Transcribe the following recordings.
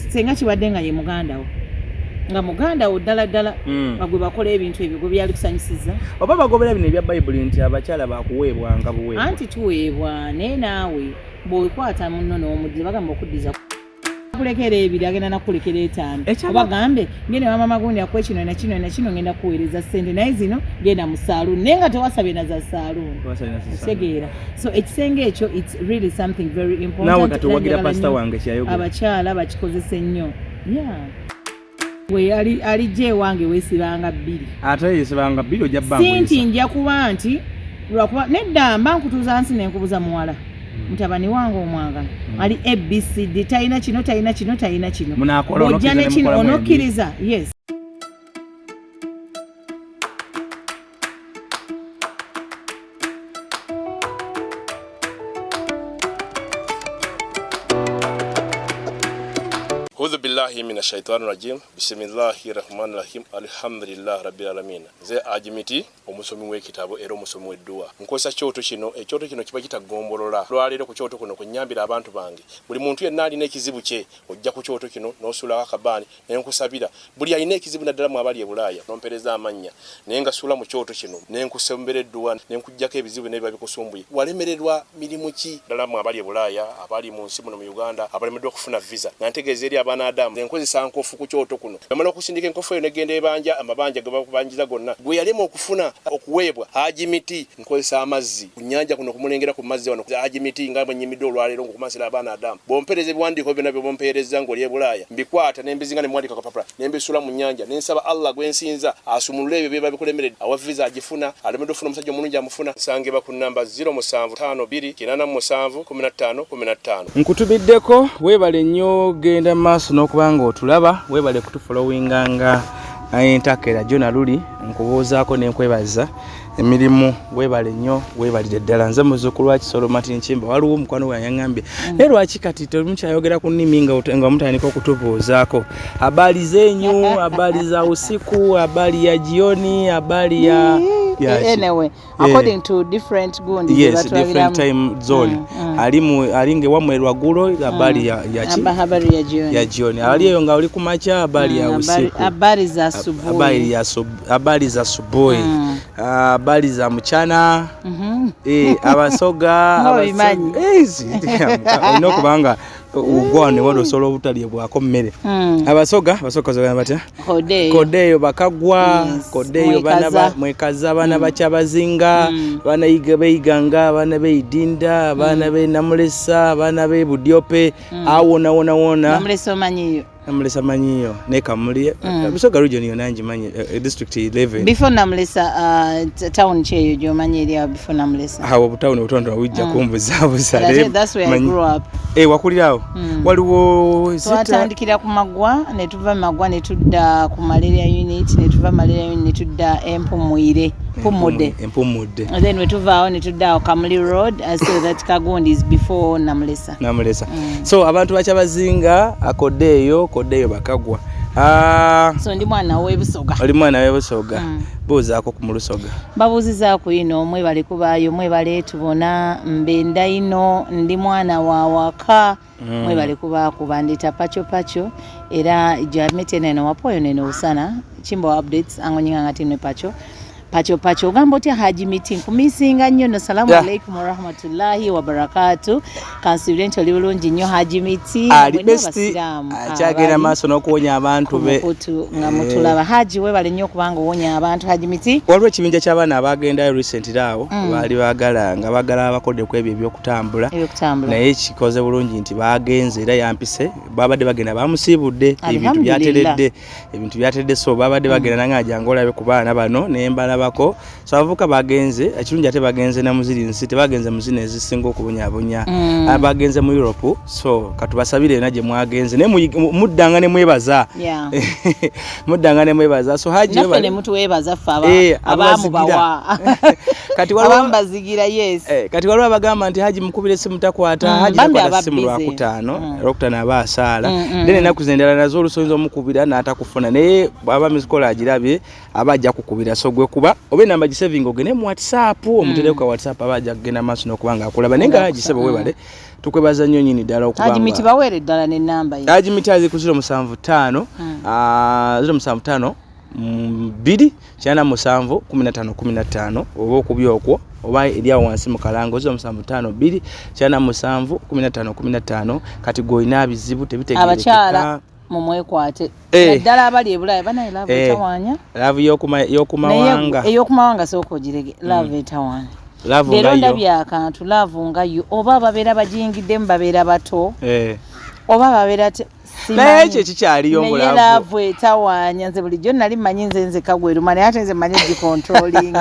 Senga kibadde nga ye muganda wo, nga muganda wo ddala ddala, nga gwe bakola ebintu ebyo, gwe byali kusanyusiza? Oba bagobera bino ebya Bayibuli nti abakyala bakuweebwanga buweebwa. Anti tuweebwa, naye naawe bw'okwata munno n'omuddiza, bagamba okuddiza kulekera ebiri, agenda nakukulekera etaano. Oba gambe ngenda wa mama gundi akuwe kino na kino na kino, ngenda kuweereza ssente, naye zino genda mu saaluuni, naye nga tewasabye na za saaluuni. Otegeera? So ekisenge ekyo, it's really something very important. Naawe kati owagira pasita wange kyeyayogera. Abakyala bakikozese nnyo. Yeah. We alijja ewange weesibanga bbiri. Ate yesibanga bbiri, ojja bbanga. Si nti nja kuba nti lwakuba nedda, mba nkutuuza nsi nenkubuza muwala, mutabani wange omwagala ali ABCD, talina kino, talina kino, talina kino, ojja ne kino, onokkiriza? Yes. Audhu billahi mina shaitani rajim, bisimillahi rahmani rahim, alhamdulillah rabbil alamin. Nze Ajimiti, omusomi w'ekitabo era omusomi w'edduwa. Nkozesa kyoto kino. Ekyoto kino kiba kitagombolola. Lwaleero ku kyoto kuno kwenyambira abantu bange. Buli muntu yenna alina ekizibu kye, ojja ku kyoto kino n'osuulako akabaani nenkusabira. Buli alina ekizibu, naddala mu abali e Bulaaya, nompereza amannya naye nga suula mu kyoto kino nenkusombera edduwa nenkuggyako ebizibu nebiba bikusumbuye. Walemererwa mirimu ki? Ddala mu abali e Bulaaya, abali mu nsi muno mu Uganda, abalemeddwa okufuna visa, nga ntegeeza eri abaana Adamu, nze nkozesa nkofu ku kyoto kuno. Bamala okusindika enkofu eyo negenda ebanja amabanja ge bakubanjiza gonna. Gwe yalema okufuna okuweebwa Haji Miti, nkozesa amazzi ku nnyanja kuno okumulengera ku mazzi wano Haji Miti, nga bwe nnyimidde olwaleero ng'okumansira abaana Adamu. Bw'ompeereza ebiwandiiko byonna by'oba ompeerezza ng'oli e Bulaaya, mbikwata ne mbizinga ne mbiwandiika ku kapapula ne mbisuula mu nnyanja ne nsaba Allah gwe nsinza asumulule ebyo ebiba bikulemeredde. Awa visa agifuna, alemeddwa okufuna omusajja omulungi amufuna. Nsangibwa ku nnamba 0752 87 15 15. Nkutumiddeko, weebale nnyo, genda mu maaso n'okuba nga otulaba, weebale kutufolowinga nga entakera jona luli nkubuuzaako ne nkwebaza emirimu, weebale nnyo, weebalire ddala. Nze muzuukulu wa Kisolo Martin Nkimba. Waliwo omukwano gwange yaŋŋambye, naye lwaki kati temukyayogera ku nnimi nga mutandika okutubuuzaako habari zenyu, habari za usiku, habari ya jioni, habari ya Anyway, according to different gundi. Yes, different time zone. Ali mu ali nge wamwe lwagulo, habari ya ki? Habari ya jioni. Ya jioni. Ali eyo nga oli kumacha, habari ya usiku, habari za asubuhi, habari za asubuhi, habari za mchana. Abasoga olina okubanga ogwane wali osobola obutalyebwako mmere. Abasoga zogamba batya? Kodeeyo bakagwa, kodeeyo bana mwekaza, abaana bakyabazinga, abaana beiganga, abaana beidinda, abaana benamulesa, abaana bebudyope, awo wona wona wona. Namulesa omanyiyo? Namulesa manyiyo ne Kamuli. Busoga region yonna ngimanyi, district 11. Before Namulesa, town ki eyo gy'omanyi eri awo before Namulesa? Awo obutawuni obutonotono bujja kumbuzaabuza. That's where I grew up. Wakulira awo? Waliwo Twatandikira ku Magwa, ne tuva Magwa ne tudda ku malaria unit, ne tuva malaria unit ne tudda Empumwire, Mpumudde. Empumudde. And then we tuvaawo ne tudda awo Kamuli Road, so that kagundi is before Namulesa. Namulesa. So abantu bakyabazinga akodeeyo, kodeeyo bakagwa. So ndi mwana w'Ebusoga. Oli mwana w'Ebusoga. Buuzaako ku mulusoga. Babuuzizaako ino, mwebale kubaayo, mwebale tubona mbenda ino, ndi mwana wa waka. Mwebale kubaakuba ndita pacho pacho era jamete neno wapoyo neno usana chimbo updates angonyinga ngati nwe pacho pacho pacho. Ogamba otya Haji Miti? Nkumisinga nnyo no. Salamu alaikum warahmatullahi wabarakatu. Kansubire nti oli bulungi nnyo, Haji Miti. Ali best, akyagenda maaso n'okuwonya abantu be. Kumukutu nga mutulaba. Haji, webale nnyo okubanga owonya abantu, Haji Miti. Waliwo ekibinja ky'abaana abagendayo recently awo, baali baagala nga baagala abakodde ku ebyo ebyokutambula. Ebyokutambula. Naye kikoze bulungi nti bagenze, era yampise, babadde bagenda bamusiibudde ebintu. Alhamdulillah. Byateredde, ebintu byateredde. So babadde bagenda nange ajangu olabe ku baana bano ne mbalabako. So abavubuka bagenze, ekirungi ate bagenze na muziri nsi, tebagenze mu zino ezisinga okubonyabonya. Bagenze mu Europe, so katubasabire yonna gye mwagenze, naye muddanga ne mwebaza. Muddanga ne mwebaza. So Haji, Naffe webale. ne mutuwebaza ffe abamubazigira. abamubawa. Kati waliwo Abamubazigira, yes. Kati waliwo abagamba nti Haji mukubira essimu takwata. Haji Bambi takwata aba simu busy. Lwakutaano, Lwakutaano aba asaala. Then ennaku zendala nazo olusoyinza omukubira n'atakufuna, naye bw'aba missed call agirabye, aba ajja kukubira. So gwe kuba Kuba oba enamba gisavinga ogende mu WhatsApp, omutereko ka WhatsApp, aba ajja kugenda maaso n'okuba nga akulaba. Naye nga gisebo, webale, tukwebaza nnyo nyini ddala okuba Haji Miti, baweere ddala n'ennamba ye. Haji Miti ali ku 075 075 2 97 15 15, oba okubi okwo oba eri awo wansi mu kalango, 075 2 97 15 15. Kati gw'olina bizibu tebitegeerekeka. Abakyala mumwekwate, naddala abali ebulaaya. Banaye, love etawaanya. Love y'okumawanga. Naye ey'okumawanga sooka ogirege, love etawaanya. Love leero nga yo. Ndabye akantu, love nga yo, oba babeera bagiyingiddemu, babeera bato, oba babeera Naye ekyo ekikyaliyo naye mbu love. Love etawaanya. Nze bulijjo nali mmanyi nze nzeka gweruma, naye ate nze mmanyi gicontrolling.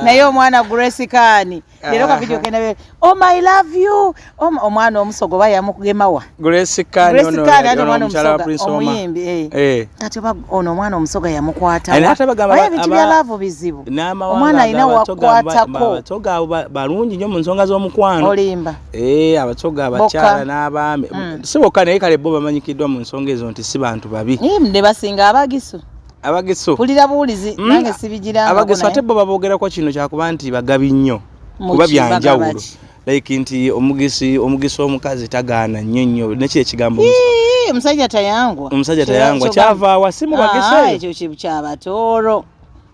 Naye omwana Grace Khan leero ka video kenda, "Oh my, love you." Oh, omwana omusogo oba yamugemawa? Grace Khan. Grace ono Khan, ate ono omwana omukyala wa omusoga Prince Omar. omuyimbi, eh. Kati oba ono omwana omusoga yamukwata. Alina ate bagamba Oba ebintu bya love bizibu. N'amawanga Omwana alina abatoga wakwatako. Abatoga abo balungi nnyo mu nsonga z'omukwano. Olimba. Eh, abatoga abakyala Bokka. n'abaami si bokka, naye kale bo bamanyikiddwa mu nsonga ezo nti si bantu babi. Ne basinga abagisu. Abagisu. Pulira buwulizi. Nange sibigirangako. Abagisu ate naye bo baboogerako kino kyakuba nti bagabi nnyo Mu kuba ki? byanjawulo. Bagaba ki? Like nti omugisi omukazi tagaana nnyo nnyo nekiri ekigambo Ii, omusajja tayangwa. Omusajja tayangwa kyavaawa si mu bagisu Ah, eyo? Ekyo kyabatooro.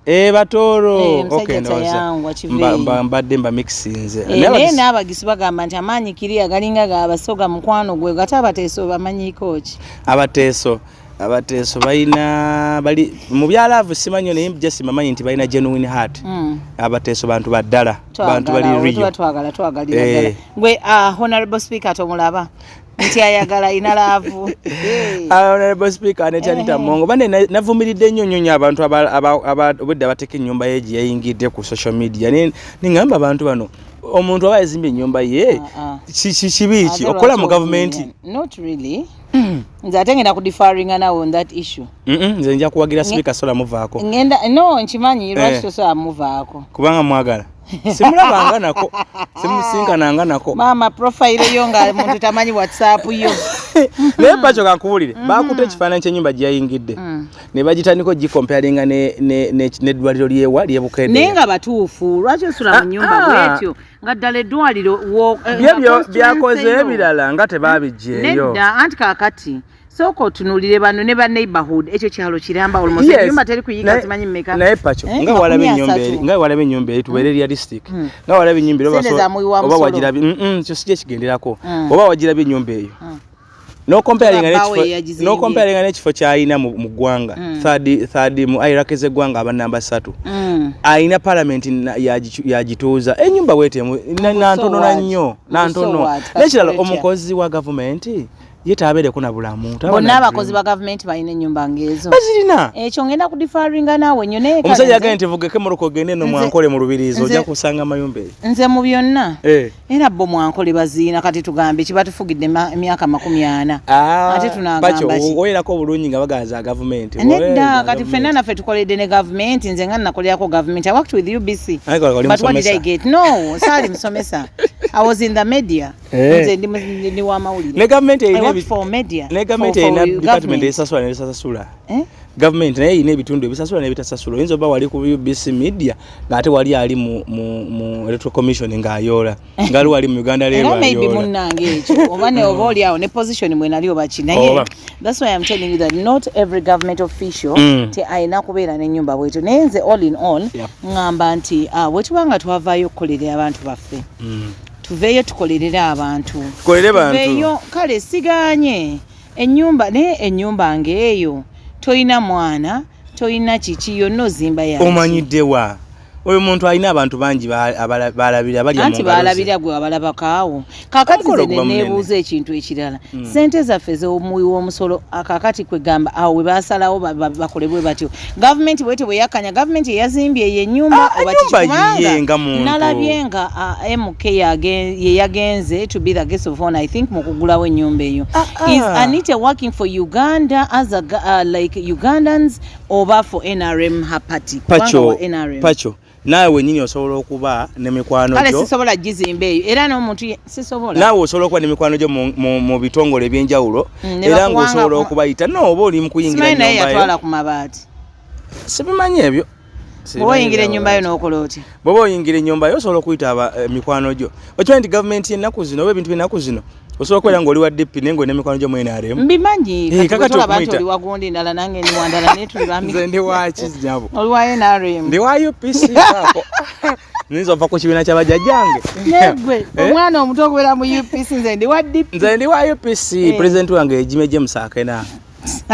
Eh, batooro. Eh, omusajja Okay, ndowooza tayangwa, kiveeyo. Mbadde mba mixinze. Eh, naye n'abagisu bagamba nti amaanyi kiriya galinga gabasoga mukwano gwe, gate abateeso bamanyiiko ki? Abateeso balina bali mu bya love simanyi, naye just mamanyi nti balina genuine heart. Abateeso bantu baddala, bantu bali Twagala, real. tuba twagala, twagalira Eh. ddala. Gwe honorable speaker tomulaba nti ayagala ina love? Eh. Honorable Speaker ne Anita Mongo bane navumiridde nnyo nnyo nnyo abantu obwedda bateeka ennyumba ye gye yayingidde ku social media. Niŋŋamba abantu bano, omuntu aba yazimbye ennyumba ye, Ah, ah. kibi ki Ate okukola mu lwaki gavumenti? ovumirira? Not really. Nze ate ngenda kudifferinga nawe on that issue. Nze nja kuwagira speaker, sola muvaako. Ngenda no, nkimanyi lwaki Eh. tosobola muvaako. Kubanga mwagala, simulabanga nako, simusinkananga nako. Maama, profile yo nga muntu tamanyi WhatsApp yo. Naye pakyo kankuwulire, bakutte ekifaananyi ky'ennyumba gye yayingidde ne bagitandika ogicomparinga n'eddwaliro lyewa lyebukedde. Naye nga batuufu, lwaki osula mu nyumba Ah, ah. bwetyo nga ddala eddwaliro Bye nga byo constituency byakoze yo? ebirala nga tebabiggyeeyo. Nedda, anti kaakati sooka otunuulire bano ne ba neighborhood, ekyo kyalo kiramba almost. Yes. Ennyumba teri kuyiga zimanyi mmeka. Naye pakyo Eh, nga walaba 30. ennyumba eri, nga walaba ennyumba eri, tubeere realistic, nga walaba ennyumba eri Sente za muwi wa oba musolo. wagirabye, kyo si kyekigenderako, oba wagirabye ennyumba eyo Oba bbaawe yeyagizimbye. nocomparinga n'ekifo kyalina mu ggwanga, third mu hierarchy z'eggwanga, aba namba 3, alina parliament yagituuza enyumba bwetemu nantono what? nnyo nantono. So what? N'ekirala, Kati omukozi wa gavumenti ye tabeereko na bulamu, taba Bonna na abakozi dream. ba gavumenti balina ennyumba ng'ezo? Bazirina. Ekyo ngenda kudifferinga naawe nnyo, naye kale Omusajja agambye nti vugeko emmotoka ogende eno mwankole mu Lubiriizi, ojja kusanga amayumba eyo. Nze mu byonna, Eh. era bo mwankole baziina. Kati tugambe kibatufugidde emyaka 40, Ah, ate tunagamba Pakyo, ki? owerako obulungi nga bagaza gavumenti. Nedda, kati ffenna naffe tukoledde ne gavumenti. Nze nga nakolerako gavumenti, I worked with UBC. Aye, kola- oli But what did musomesa. I get? No, saali musomesa, I was in the media. Eh. Nze ndi wa mawulire. Ne gavumenti I erina worked for media, ne gavumenti for erina department government. esasula n'etasasula. Eh? Gavumenti naye erina ebitundu ebisasula n'ebitasasula. Oyinza oba wali ku UBC media ng'ate wali ali mu electoral commission ng'ayoola, ngaali wali mu Uganda Era leero maybe ayoola. munnange ekyo oba ne oba oli awo ne position mwe nali oba ki, naye Oba. that's why I'm telling you that not every government official te alina kubeera n'ennyumba bwetyo. Naye nze all in all ŋŋamba nti bwe tuba nga twavaayo okukolerera abantu baffe, tuveeyo tukolerere abantu. Tukolere bantu. Tuveeyo. Kale siganye ennyumba, naye ennyumba ng'eyo toyina mwana, toyina kiki, yonna ozimba yaki? Omanyiddewa oyo muntu alina abantu bangi balabira balya mu Anti ngalo ze. balabira gwe abalabakaawo. Kakati Omukolo nze guba munene. neneebuuza ekintu ekirala, sente zaffe ez'omuwi w'omusolo, kakati kwegamba awo we basalawo bakolebwe batyo, gavumenti bwetyo bwe yakkanya, gavumenti eyazimbye eyo ennyumba Ah, oba kiki? ennyumba Kubanga yiye nga muntu. nalabye nga MK ye yagenze to be the guest of honor, I think, mu kugulawo ennyumba eyo. Ah, ah. Is Anita working for Uganda as a like Ugandans oba for NRM, her party? Kubanga Pakyo, wa NRM. pakyo naawe wenyini osobola okuba ne mikwano Kale gyo. sisobola gizimba eyo, era n'omuntu sisobola. Naawe osobola okuba ne mikwano gyo mu bitongole ebyenjawulo, Ne era bakuwanga ng'osobola okubayita no oba oli mu kuyingira Simanyi naye ennyumba yatwala yo. ku mabaati. Sibimanyi ebyo. Bw'oba oyingira ennyumba yo n'okola otya? Bw'oba oyingira ennyumba yo osobola okuyita mikwano gyo. Okimanyi nti gavumenti y'ennaku zino oba ebintu by'ennaku zino osobola okubeera ng'oli wa DP naye ng'olina mikwano gyo mu NRM. Mbimanyi. Eh, Kati tolaba nti oli wa gundi ndala nange ndi wa ndala naye tuli ba Nze ndi wa ki nnyabo? Oli wa NRM. Ndi wa UPC ako. Nnyinza ova ku kibiina kya bajjajjange. Negwe Eh? omwana omuto okubeera mu UPC, nze ndi wa DP. Nze ndi wa UPC. Eh. Pulezidenti wange Jimmy James Akena.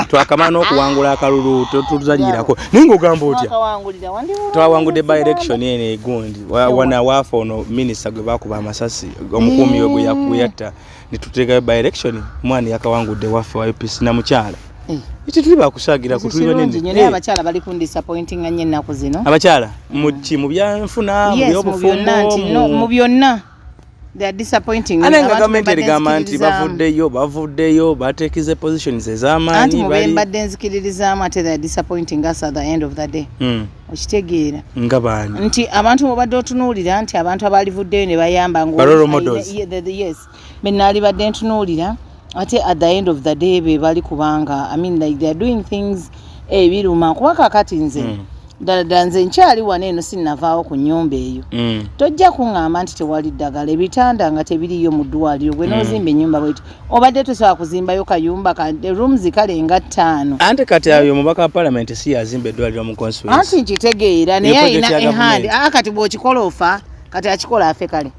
Twakamala n'okuwangula akalulu, totuzanyirako. Naye ng'ogamba otya? Twakawangulira wandi Twawangudde by election eno egundi. Wana waafa ono minisita gwe baakuba amasasi, omukuumi we gwe yatta, ne tuteekayo by election, omwana yakawangudde waffe wa UPC na mukyala. Eh. Tetuli bakusaagirako, tuli Kirungi banene. nnyo, naye abakyala bali kundisappointinga nnyo ennaku zino. Abakyala mu ki? Mu byanfuna, mu Yes, mu byonna byobufumbo? nti no, mu byonna they are disappointing me. Ate nga Abantu gavumenti be mbadde erigamba nti nzikiririzaamu. bavuddeyo bateekize positions Anti ez'amaanyi mu bali bembadde nzikiririzaamu ate they are disappointing us at the end of the day. Okitegeera Nga baani? nti abantu bobadde otunuulira nti abantu abalivuddeyo ne bayamba Ba role models. Yes, benaalibadde ntunuulira ate at the end of the day be bali kubanga, I mean, like, they are doing things ebiruma, kuba kakati nze ddala ddala nze nkyali wano eno, sinnavaawo ku nnyumba eyo. Tojja kuŋŋamba nti tewali ddagala, ebitanda nga tebiriyo mu ddwaliro. Gwe n'ozimba ennyumba bweti, obadde tosobola kuzimbayo kayumba ka rooms kale nga ttaano. Anti kati ayo omubaka wa palamenti si yazimba eddwaliro mu constituency. Anti nkitegeera, naye Ye project alina ya ehandi. gavumenti. Aa, kati bw'okikola ofa, kati akikola afe kale.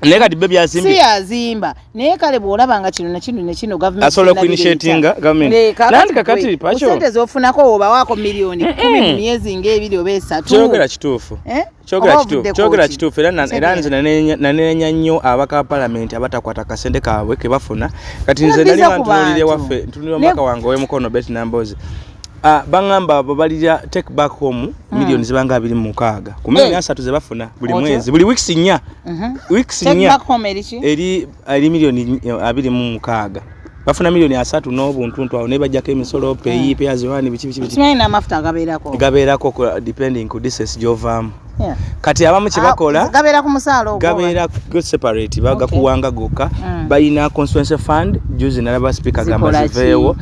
Naye kati be Si byazimbye yazimba, naye kale bw'olaba nga kino nakino nekino gavumenti Asobola tenabireeta. okuinitiatinga gavumenti. Ne, kakati Nandi kakati, gwe, Pacho. ku sente z'ofunako wobawaako miliyoni 10 mu myezi ng'ebiri oba esatu. Kyogera kituufu. Eh? Kyogera Oba kituufu. ovuddeko Kyogera ki? kituufu era nze nanenya nnyo abaka ba palamenti abatakwata kasente kaabwe ke bafuna. Kati nze Biza nali ku nga ntunuulira bantu. ewaffe, ntunuulira omubaka wange ow'emukono Betty Nambooze. Ah, baŋŋamba babalira take back home miliyoni zibanga 26 ku miliyoni Eh. 30 ze bafuna buli Otyo? mwezi, buli weeks 4, weeks Take 4. back home eriki? Eri miliyoni 26. Bafuna miliyoni 30 n'obuntuntu awo, naye bajjako emisolo, PAYE, pay as you earn, biki biki biki. Simanyi n'amafuta agabeerako. Gabeerako depending ku distance gy'ovaamu. Kati abamu kye Ah, bakola gabeera ku musaala ogwo? Gabeera go separate, bagakuwanga gokka. Balina constituency fund. Juzi nalaba speaker gamba Zikola ki? ziveewo.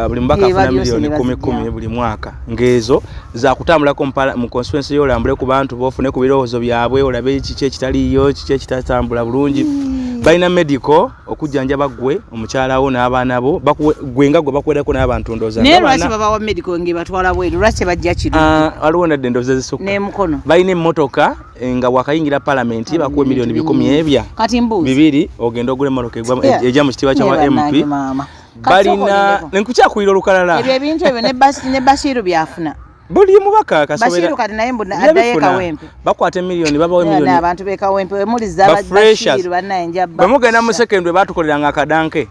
Buli mubaka Eh, afuna bali miliyoni ne kumi bazijja. kumi buli mwaka, ng'ezo zakutambulako mu constituency yo, olambule ku bantu bofune ku birowoozo byabwe, olabe kiki ekitaliiyo, kiki ekitatambula bulungi. Balina medical, okujjanjaba ggwe, omukyala wo n'abaana bo. Gwe nga gwe bakuwerako n'abantu ndowooza Naye nga lwaki babawa medical ng'ebatwala bweru? Lwaki tebajja kiro Ah, waliwo nadde endowooza ezisukka. n'emukono? Balina emmotoka, nga wakayingira palamenti bakuwa emiliyoni bikumi ebya Kati mbuuzi. bibiri, ogenda ogula emmotoka ejja mu kitiibwa kya Naye bannange MP. maama. Kati Balina sooka olindeko. nkukyakulira olukalala. Ebyo ebintu ebyo ne Bashiru byafuna? Buli mubaka Bashiru kasobera kati naye mbu addayo yabifuna. Kawempe. Bakwata emiliyoni, babawa Naye emiliyoni. abantu b'e Kawempe wemuliza Ba freshers. Bashiru bannaye njabba. Bwe mugenda mu secondary batukoleranga akadanke.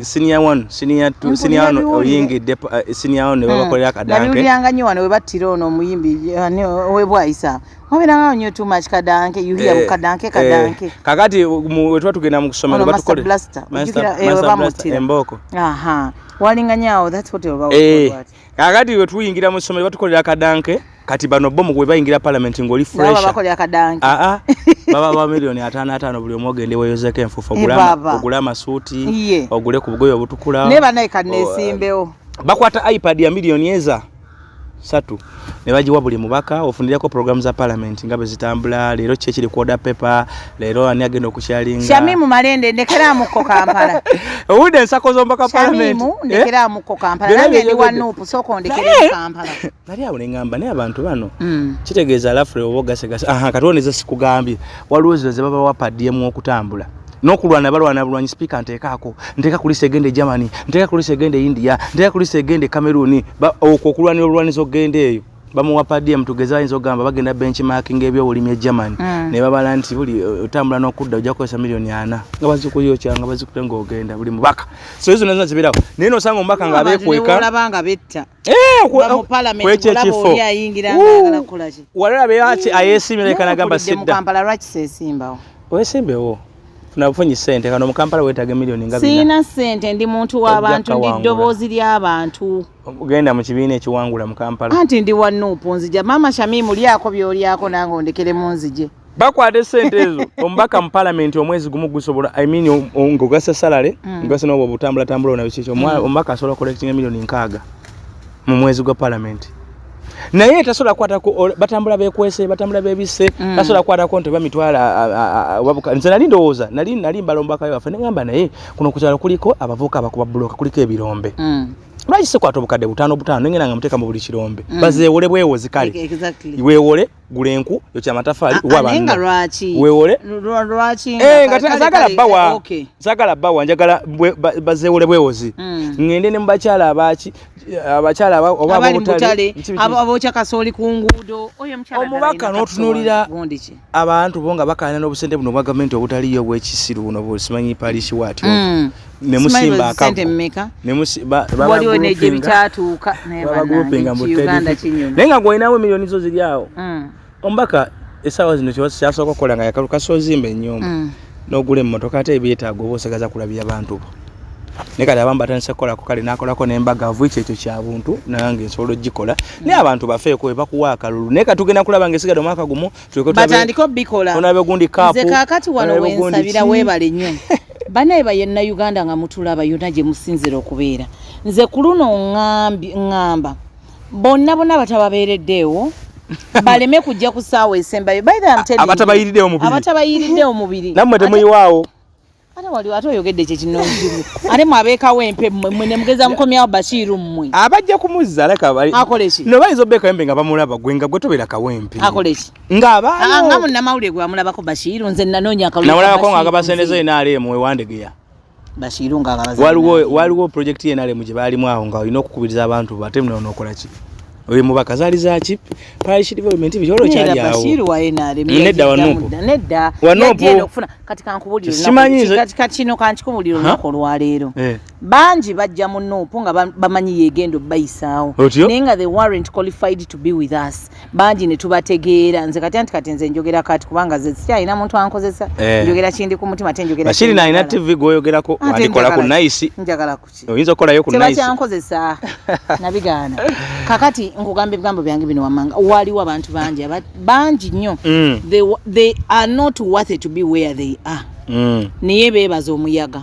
Senior one, senior two, senior one, Mpulira oyingidde senior one ne babakolera akadanke. Nabiwuliranga nnyo wano we battira ono omuyimbi ow'ebwayisa, wabeeranga nnyo too much kadanke, you hear kadanke, kadanke. Kakati wetuba tugenda mu kusomero Ono Master batukole Blaster, ojjukira, we Master Blaster, bamuttira. Embooko. Aha, walinganya awo, that's what oba. Kakati we tuyingira mu ssomero batukolera akadanke. Kati bano bo bwe bayingira palamenti ng'oli Nabo fresher. bakolera kadanke? Aa, baba ba miliyoni 55 buli omu, ogende weeyozeko enfuufu, Eh, baba. ogule amasuuti, ogule ku bugoye obutukula. Naye bannaye kaneesimbewo. Bakwata iPad ya miliyoni eza 3 ne bagiwa buli mubaka, ofunireko programu za palamenti nga bwe zitambula, leero ki ekiri ku order paper, leero ani agenda okukyalinga. Shamimu Malende, ndekeramukko Kampala. Owulidde ensako z'omubaka palamenti? Shamimu, ndekeramukko Kampala. Byonna Nange ndi wa byeyogedde. NUP, sooka ondekere Kampala. Nali awo neŋŋamba, naye abantu bano kitegeeza alafule oba ogasegase. Aha, kati woneza sikugambye, waliwo zino ze babawa per diem okutambula n'okulwana. Balwana bulwanyi, sipiika nteekaako, nteeka ku list egenda e Germany, nteeka ku list egenda e India, nteeka ku list egenda e Cameroon. Okwo okulwanira obulwanizi okugenda eyo bamuwa per diem. Tugeze bayinza okugamba bagenda benchmarking ebyobulimi e Germany, ne babala nti buli otambula n'okudda ojja kukozesa miliyoni 40, nga bazikuyokya, nga bazikute ng'ogenda, buli mubaka. So ezo zonna zibeerawo, naye nosanga omubaka nga abeekweka. Olaba nga betta Eh, mu parliament, kwekyo olaba ekifo. oli ayingira nga ayagala kukola ki? Walaba aki ayeesiimye leka nagamba Nkulidde mu sidda. Kampala, lwaki seesimbawo? Weesimbewo, funa bufunyi ssente. Kano mu Kampala weetaaga miliyoni nga 4. Siina ssente, ndi muntu w'abantu, ndi kawangula. ddoboozi ly'abantu. Genda mu kibiina ekiwangula mu Kampala. Anti ndi wa NUP, nzija. Maama Shamimu, lyako by'olyako nange ondekeremu nzije. Bakwata esente ezo, omubaka mu palamenti omwezi gumu gusobola, I mean, ng'ogasa salary, ng'ogasa n'obwo obutambulatambula ona biki, omubaka asobola collectinga miliyoni 60 mu mwezi gwa palamenti. Naye tasobola kukwatako, batambula bekwese, batambula bebisse. Tasobola kukwatako nti bamitwala. Nze nali ndowooza, nali mbalombakayo waffe, neŋŋamba naye kuno ku kyalo kuliko abavubuka abakuba buloka, kuliko ebirombe. Lwaki sikwata obukadde butaano butaano nengenda nga muteeka mu buli kirombe, bazeewole bwewozi? Kale weewole, gula enku, yokya amatafaali. Ah, naye nga lwaki? Weewole. Lwaki? Eh, nga saagala bawa, saagala bawa, njagala bazeewole bwewozi. Ŋŋende ne mu bakyala abaki, abakyala oba abali mu ab'obutale, butale, biki biki. Abookya kasooli ku nguudo, oyo omukyala ddala Omubaka alina n'otunuulira gundi ki? Abantu bo nga bakaana n'obusente buno obwa gavumenti obutaliyo bwekisiru buno, busimanyi parish waati ne Simanyi musimba sente akaggo. mmeka. Ne Waliwo negye bikyatuuka naye babagroupinga bannange, mu ki Uganda Teddy. kinyuma. Naye nga gwolinawo emiliyoni zo ziri awo. Omubaka essaawa zino kyasooka okukola nga yakaluka, ozimba ennyumba n'ogula emmotoka, ate ebyetaago oba osigaza kulabira bantu bo. Naye kati abamu batandise kukolako, kale n'akolako n'embaga vuiki, ekyo kya buntu, nange nsobola ogikola, naye abantu bafeeko we bakuwa akalulu. Naye katugenda kulaba nga esigadde omwaka gumu tuleke Batandike obikola. Onabe gundi kaapu, Nze kaakati wano onabe gundi wensabira, ki. weebale nnyo banaye bayenna Uganda nga mutulaba yonna gye musinzira okubeera. Nze ku luno ŋŋamba bonna bonna batababeereddeewo baleme kujja ku ssaawa esembayo. By the way, I'm telling you, Abatabayiriddeewo mubiri. Abatabayiriddeewo mubiri. Nammwe temuyiwaawo. Ate wali ate oyogedde kye kinonzibu, ate mwabeekawo empe mmwe, mmwe ne mugeza mukomyawo Bashiiru mmwe. Abajja kumuzza aleka bali Akole ki? No bayinza obbeeka Kawempe nga bamulaba, gwe nga gwe tobeera Kawempe. Akole ki? Ng'abaayo. Ah, nga munnamawulire gwe wamulabako Bashiiru? Nze nanoonya akalulu ka Namulabako nga Bashiiru agaba sente nze. ze NRM ewandegeya. Bashiiru ng'agabaza Waliwo project ye NRM gye baalimu awo nga olina okukubiriza abantu bo, ate muno onookola ki? Oyo mubaka zaali zaki, parish development, biki, olwo kyali awo. Bashiiru wa NRM? Nedda, wa Yagiddamu NUP. dda. Nedda. Wa NUP. Yagenda okufuna, kati kankubulire Simanyi kati kino kankikubulire olunaku olwaleero. Bangi bajja mu NUP nga bamanyi yegenda obbayisaawo, Otyo? naye nga they weren't qualified to be with us. Bangi ne tubategeera. Nze kati anti kati nze njogera kati kubanga nze sikyalina muntu ankozesa. Njogera kindi ku mutima, ate njogera Bashiri kindi nalina njagala. TV gwoyogerako, Ate wandikola ku Nice. Njagala kuki? Oyinza okukolayo ku Nice. Tebakyankozesa, nabigaana. Kakati nkugamba ebigambo byange bino wammanga, waliwo abantu bangi bangi nnyo, they are not worth to be where they are, naye beebaza omuyaga.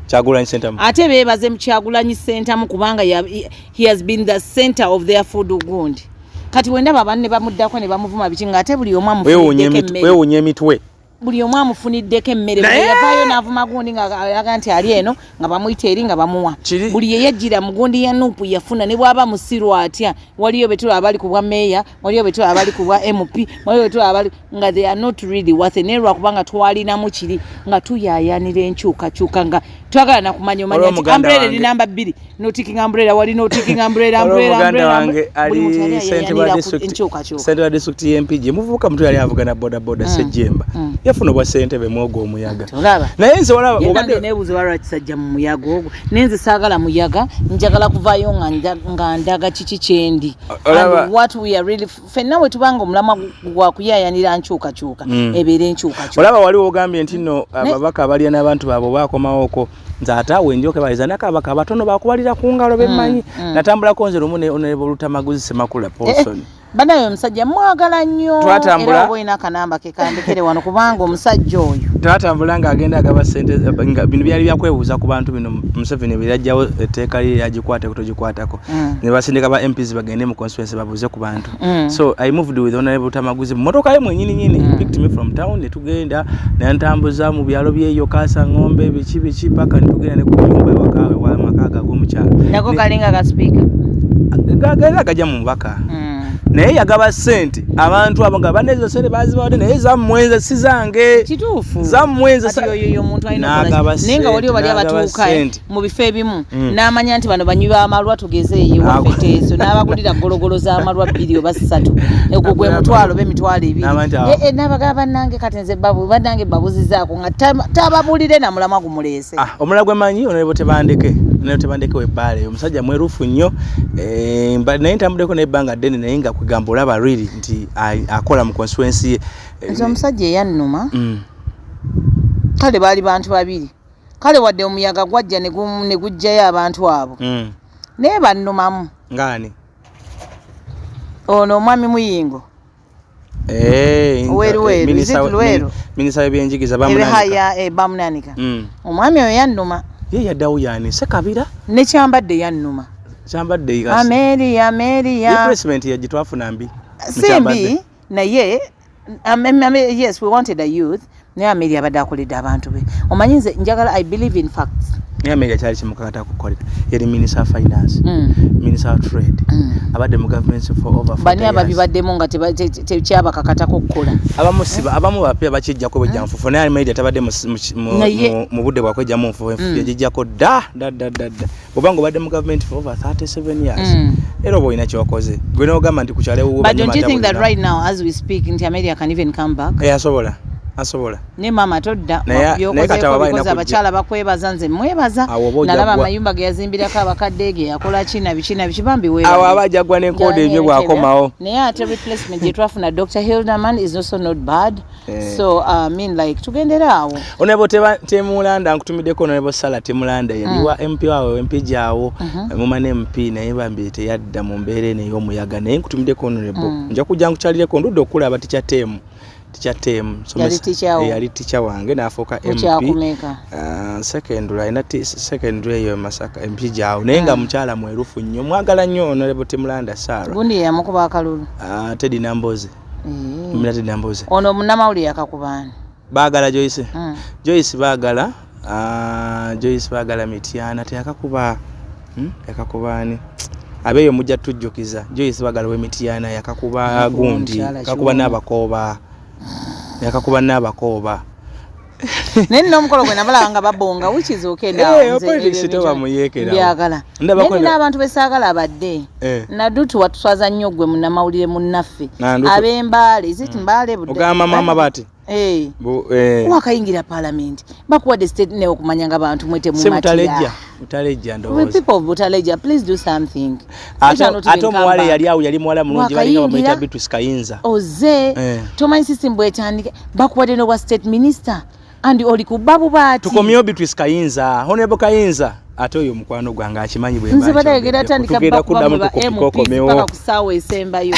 Kyagulanyi Ssentamu. Ate beebaze Kyagulanyi Ssentamu kubanga he has been the center of their food gundi. Kati wendaba banne bamuddako ne bamuvuma biki, nga ate buli omu Weewuunya amufuniddeko emmere. Weewuunya emitwe. Buli omu amufuniddeko emmere. Naye- Buli yavaayo n'avuma gundi nga alaga nti ali eno, nga bamuyita eri nga bamuwa. Buli yeyajjira mu gundi ya NUP yafuna, ne bw'aba musiru atya. Waliyo betula abali ku bwa meeya, waliyo betula abali ku bwa MP, waliyo betula abali nga they are not really worth it. Naye lwakubanga twalinamu kiri nga tuyaayanira enkyukakyuka, nga twagala nakumanya omanya Waliwo nti muganda umbrella wange. eri namba 2, noticking umbrella wali noticking umbrella, Waliwo umbrella, muganda umbrella, wange umbrella. Buli muntu yali ali ssentebe wa ayayanira ku enkyukakyuka. ssentebe wa disitulikiti y'Empigi, muvubuka muto, yali avuga na bodaboda, Sejjemba, yafuna obwa ssentebe mwogo omuyaga. Olaba. Naye nze walaba Ye obadde nange neebuuza oba lwaki sajja mu muyaga ogwo, naye nze saagala muyaga, njagala kuvaayo nga ndaga kiki kyendi Olaba- and what we are really. Ffenna we tubanga omulamwa gwa kuyaayanira nkyukakyuka, ebeera enkyukakyuka. Olaba waliwo ogambye nti nno ababaka abalya n'abantu baabwe baakomawoko. Nze ate awo enjoka baliza nako ababaka abatono bakubalira ku ngalo bemmanyi. Natambulako nze lumu ne Honorable Lutamaguzi Semakula Paulson. Banaye omusajja mwagala nnyo. Twatambula. Era oba olina akanamba ke kandekere wano kubanga omusajja oyo. Twatambula ng'agenda agaba sente, nga bino byali byakwebuuza ku bantu bino Museveni bwe yajjawo etteeka lye yagikwatako togikwatako, ne basindika ba MPs bagende mu constituency babuuze ku bantu. So I moved with Honorable Lutamaguzi mu motoka ye mwenyini nyini. He picked me from town ne tugenda nentambuza mu byalo byeyo, Kasa Ng'ombe, biki biki, paka ne tugenda ne ku nyumba ewakawe wa maka ge ag'omukyalo. Nako kalinga ka sipiika. Gagenda gajja mu mubaka, naye yagaba sente abantu abo nga banezo sente bazibawadde, naye zammwe, nze si zange. Kituufu. Zammwe nze Kati oyo omuntu alina N'agaba okukola ki? Naye nga waliwo bali sente, n'agaba abatuuka sente. mu bifo ebimu n'amanya nti bano banywi b'amalwa, tugeze eyo ewaffe Teeso, n'abagulira gologolo z'amalwa bbiri oba ssatu, ogwo gwe mutwalo oba 20,000. N'amanya nti awo- Eh, eh, n'abagamba bannange kati nze bannange babuzizaako nga tababuulire na mulamwa gumuleese. Ah, omulala gwe manyi Honorable Tebandeke, Honorable Tebandeke w'Ebbaale, omusajja mwerufu nnyo. Eh, naye ntambuddeko n'ebbanga ddene, naye nga kwegamba olaba really nti akola mu constituency ye. Nze omusajja eyannuma, kale baali bantu babiri, kale wadde omuyaga gwajja ne guggyayo abantu abo, naye bannumamu. Ngaani? Ono omwami Muyingo. Oweruweru, is it Luweero? Minisita w'ebyenjigiriza bamunanika. Ebihaya, bamunanika. Omwami oyo yannuma. Ye yaddawo yani Sekabira. Nekyambadde yannuma. Kyambadde Amelia, Amelia. Replacement yagitwafuna mbi. Si mbi, naye yes, we wanted a youth. Naye Amelia abadde akoledde abantu be. Omanyi nze njagala, I believe in facts. Naye Amelia kyali kimukakata kukolera. Yali Minister of Finance, Minister of Trade, abadde mu government for over 40 Bani years. Ababibaddemu nga tekyabakakatako kukola? Abamu siba, abamu bapya bakijjako bwejja nfufu, naye Amelia tabadde Naye mu budde bwakwejjamu nfufu, enfufu yagijjako dda dda dda dda dda. Bw'oba ng'obadde mu government for over 37 years, era oba olina kyokoze, gwe n'ogamba nti ku kyalo ewuwo. But don't you think that right now, as we speak, nti Amelia can even come back? Eh, asobola, asobola. Ne maama todda. Naye kati abo balina byokozeeko kujja. Abakyala bakwebaza, nze mwebaza. Awo oba ojja Nalaba amayumba ge yazimbirako abakadde, ge yakola ki na biki na biki, bambi weebale. Awo aba ajja n'enkoodo ebyo bw'akomawo. Naye ate replacement gye twafuna, Dr. Hilderman, is also not bad. Eh. So I mean, like, tugendere awo. Honorable Temulanda, nkutumiddeko Honorable Sala Temulanda, yali wa MP wawe MP gyawo mumane MP, naye bambi teyadda mu mbeera eno ey'omuyaga, naye nkutumiddeko Honorable, nja kujja nkukyalireko, ndudde okulaba teacher Temu, teacher Temu. Yali teacher wo? Yali teacher wange n'afuuka MP. Mukyakumeka? Secondary, alina secondary eyo e Masaka, MP gyawo, naye nga mukyala mwerufu nnyo, mwagala nnyo Honorable Temulanda Sarah. Gundi yeyamukuba akalulu? Teddy Namboze. Eh. Mira Teddy Namboze. Ono munnamawulire yakakubaani? Baagala Joyce. Joyce Baagala, Joyce Baagala Mityana teyakakuba, Yakakuba ani? Abeeyo mujja tujjukiza. Joyce Baagala w'Emityana yakakuba Yakakuba gundi, omukyala yakakuba kiwundu. n'Abakooba. Yakakuba n'Abakooba. Naye nina omukolo gwe nabalaba nga babonga, which is okay now. Eh, Nze politics ebyo toba bintu muyeekera. mbyagala. Ndabako Naye nina abantu besaagala abadde. Eh. Nadutu watuswaza nnyo ggwe munnamawulire munnaffe. Nandutu. Ab'Embaale, is it Mbaale Budde? Ogamba maama bati? Eh. Eh. Wakayingira parliament, bakuwadde state, ne okumanya nga bantu mwe Si temumatira. Butalejja, Butalejja We ndowooza. people of Butaleja, please do something. Ate omuwala eyali awo yali muwala mulungi, balinga bamuyita Wakayingira. Beatrice Kayinza. Oze Eh. tomanyi system bwetandika, bakuwadde n'obwa state minister and oli kuba bubaati. Tukomyewo Beatrice Kayinza, Honorable Kayinza. Ate oyo mukwano gwange akimanyi bwe mba Nze badayogera nkyogedde. atandika Tugenda bakuba kuddamu mwe ba tukopike MPs okomewo. paka ku ssaawa esembayo.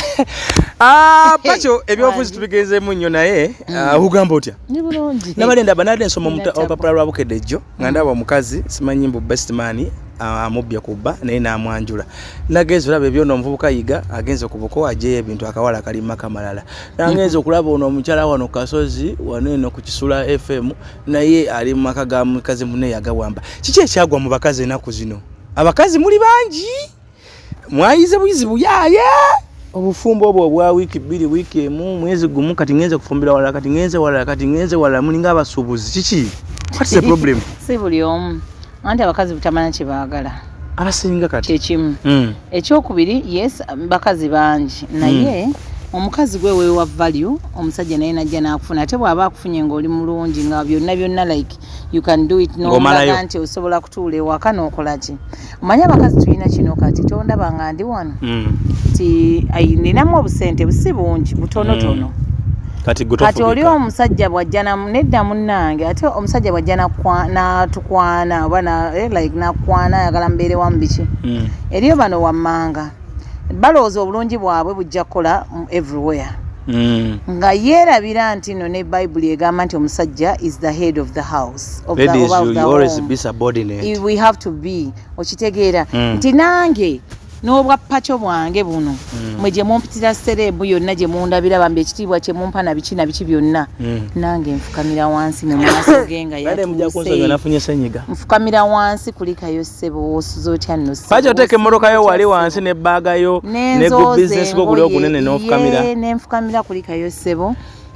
Ah, Pacho, ebyobufuzi Wangi. tubigenzeemu nnyo, naye ogamba otya? Ni bulungi. Nabadde ndaba, nabadde nsoma Nina olupapula lwa Bukedde ejjo, nga ndaba omukazi, simanyi mbu best man amubbye ku bba, naye n'amwanjula. Nagenze olaba ebyona, omuvubuka Yiga agenze ku buko aggyeyo ebintu, akawala kali mu maka malala. Nagenze okulaba ono omukyala wano ku kasozi wano eno ku Kisula FM, naye ali mu maka ga mukazi munne yagawamba. Kiki ekyagwa mu bakazi ennaku zino? Abakazi muli bangi, mwayize buyizi buyaaye, obufumbo obwo obwa wiiki 2, wiiki 1, mwezi gumu, kati ngenze kufumbira walala, kati ngenze walala, kati ngenze walala, mulinga abasuubuzi. Kiki? What is the problem? Si buli omu, anti abakazi butamanya kye baagala. Abasinga kati. Kyekimu. Ekyokubiri, yes, bakazi bangi, naye omukazi gwe weewa value, omusajja naye najja n'akufuna. Ate bw'aba akufunye ng'oli mulungi, nga byonna byonna, like, you can do it, Ng'omalayo. n'omulaga nti osobola kutuula ewaka n'okola ki. Omanyi abakazi tulina kino, kati tondaba nga ndi wano nti ninamu obusente si bungi, butonotono. Kati gwe Kati oli tofugika. omusajja bw'ajja nedda munnange, ate omusajja bw'ajja n'atukwana oba like nakwana, ayagala mbeere wamu biki. Eriyo bano wammanga balowooza obulungi bwabwe bujja kukola everywhere, nga yeerabira nti no ne Bayibuli egamba nti omusajja is the head of the house, of the, Ladies, of you, the you always home. be subordinate. We have to be, okitegeera nti nange n'obwa Pacho bwange buno, mwe gye mumpitira celeb yonna gye mundabira, bambi ekitiibwa kye mumpa na biki na biki byonna, nange nfukamira wansi mu maaso ge nga Bale mujja kunsonyiwa, yatuuse. nafunye senyiga. Nfukamira wansi, kulikayo ssebo, osuza otya nno ssebo, Pacho, oteeka emmotoka yo wali ssebo. wansi n'ebbaaga yo ne gu Nenzooza business gwo guli engoye, ogunene n'ofukamira. ye, nenfukamira, kulikayo ssebo.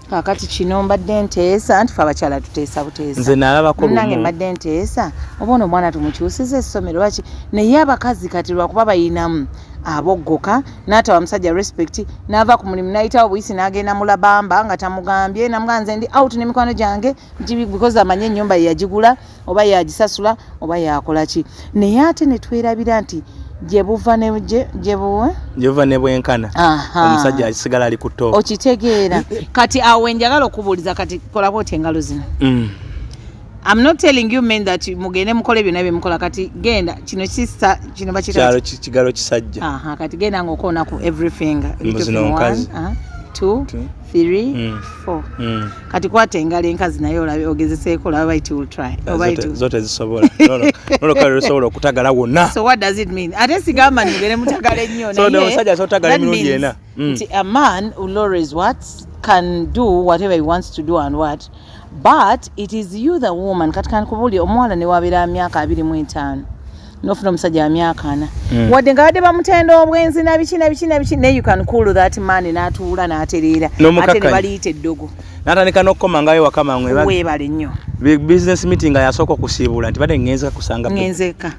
Kaakati kino mbadde nteesa nti fe abakyala tuteesa buteesa. Nze nalabako Munnange, lumu. mbadde nteesa oba ono omwana tumukyusiza essomero lwaki, naye abakazi kati lwakuba bayinamu aboggoka, n'atawa musajja respect, n'ava ku mulimu n'ayitawo buyisi n'agenda mulabamba nga tamugambye, namugamba nze ndi out n'emikwano gyange because amanye ennyumba ye yagigula oba yagisasula oba yakola ki. Naye ate ne twerabira nti gye buva ne gye buwe Gyeva ne bwenkana, Aha. omusajja asigala ali ku top. Okitegeera? Kati awo enjagala okubuuliza, kati kolaba otya engalo zino? I'm not telling you men that mugende mukole byonna bye mukola. Kati genda kino kisa kino bakiyita Kyalo kigalo kisajja. Aha, kati genda ng'okoona ku every finger. Mbu zino nkazi. One, aha, two, Two. 3 4. Kati kwata engalo enkazi naye olabe, ogezeseeko olabe it will try. Oba it will. Zo tezisobola. Nolokale lusobola okutagala wonna. So what does it mean? Ate sigamba nti mugende mutagala ennyo. So naye omusajja asobola otagala that emirundi means ena. Nti a man will always what can do whatever he wants to do and what, but it is you the woman. Kati kankubuli, omuwala ne wabeera myaka 25 nofuna omusajja wa myaka 40, wadde nga badde bamutenda obwenzi nabiki nabiki nabiki, naye you can cool that man n'atuula n'atereera, ate ne N'omukakkanya. baliyita eddogo. N'atandika n'okukomangayo waka mangu eba Weebale nnyo. Business meeting nga yasooka okusiibula nti badde ngenze kusanga. Ngenzeka.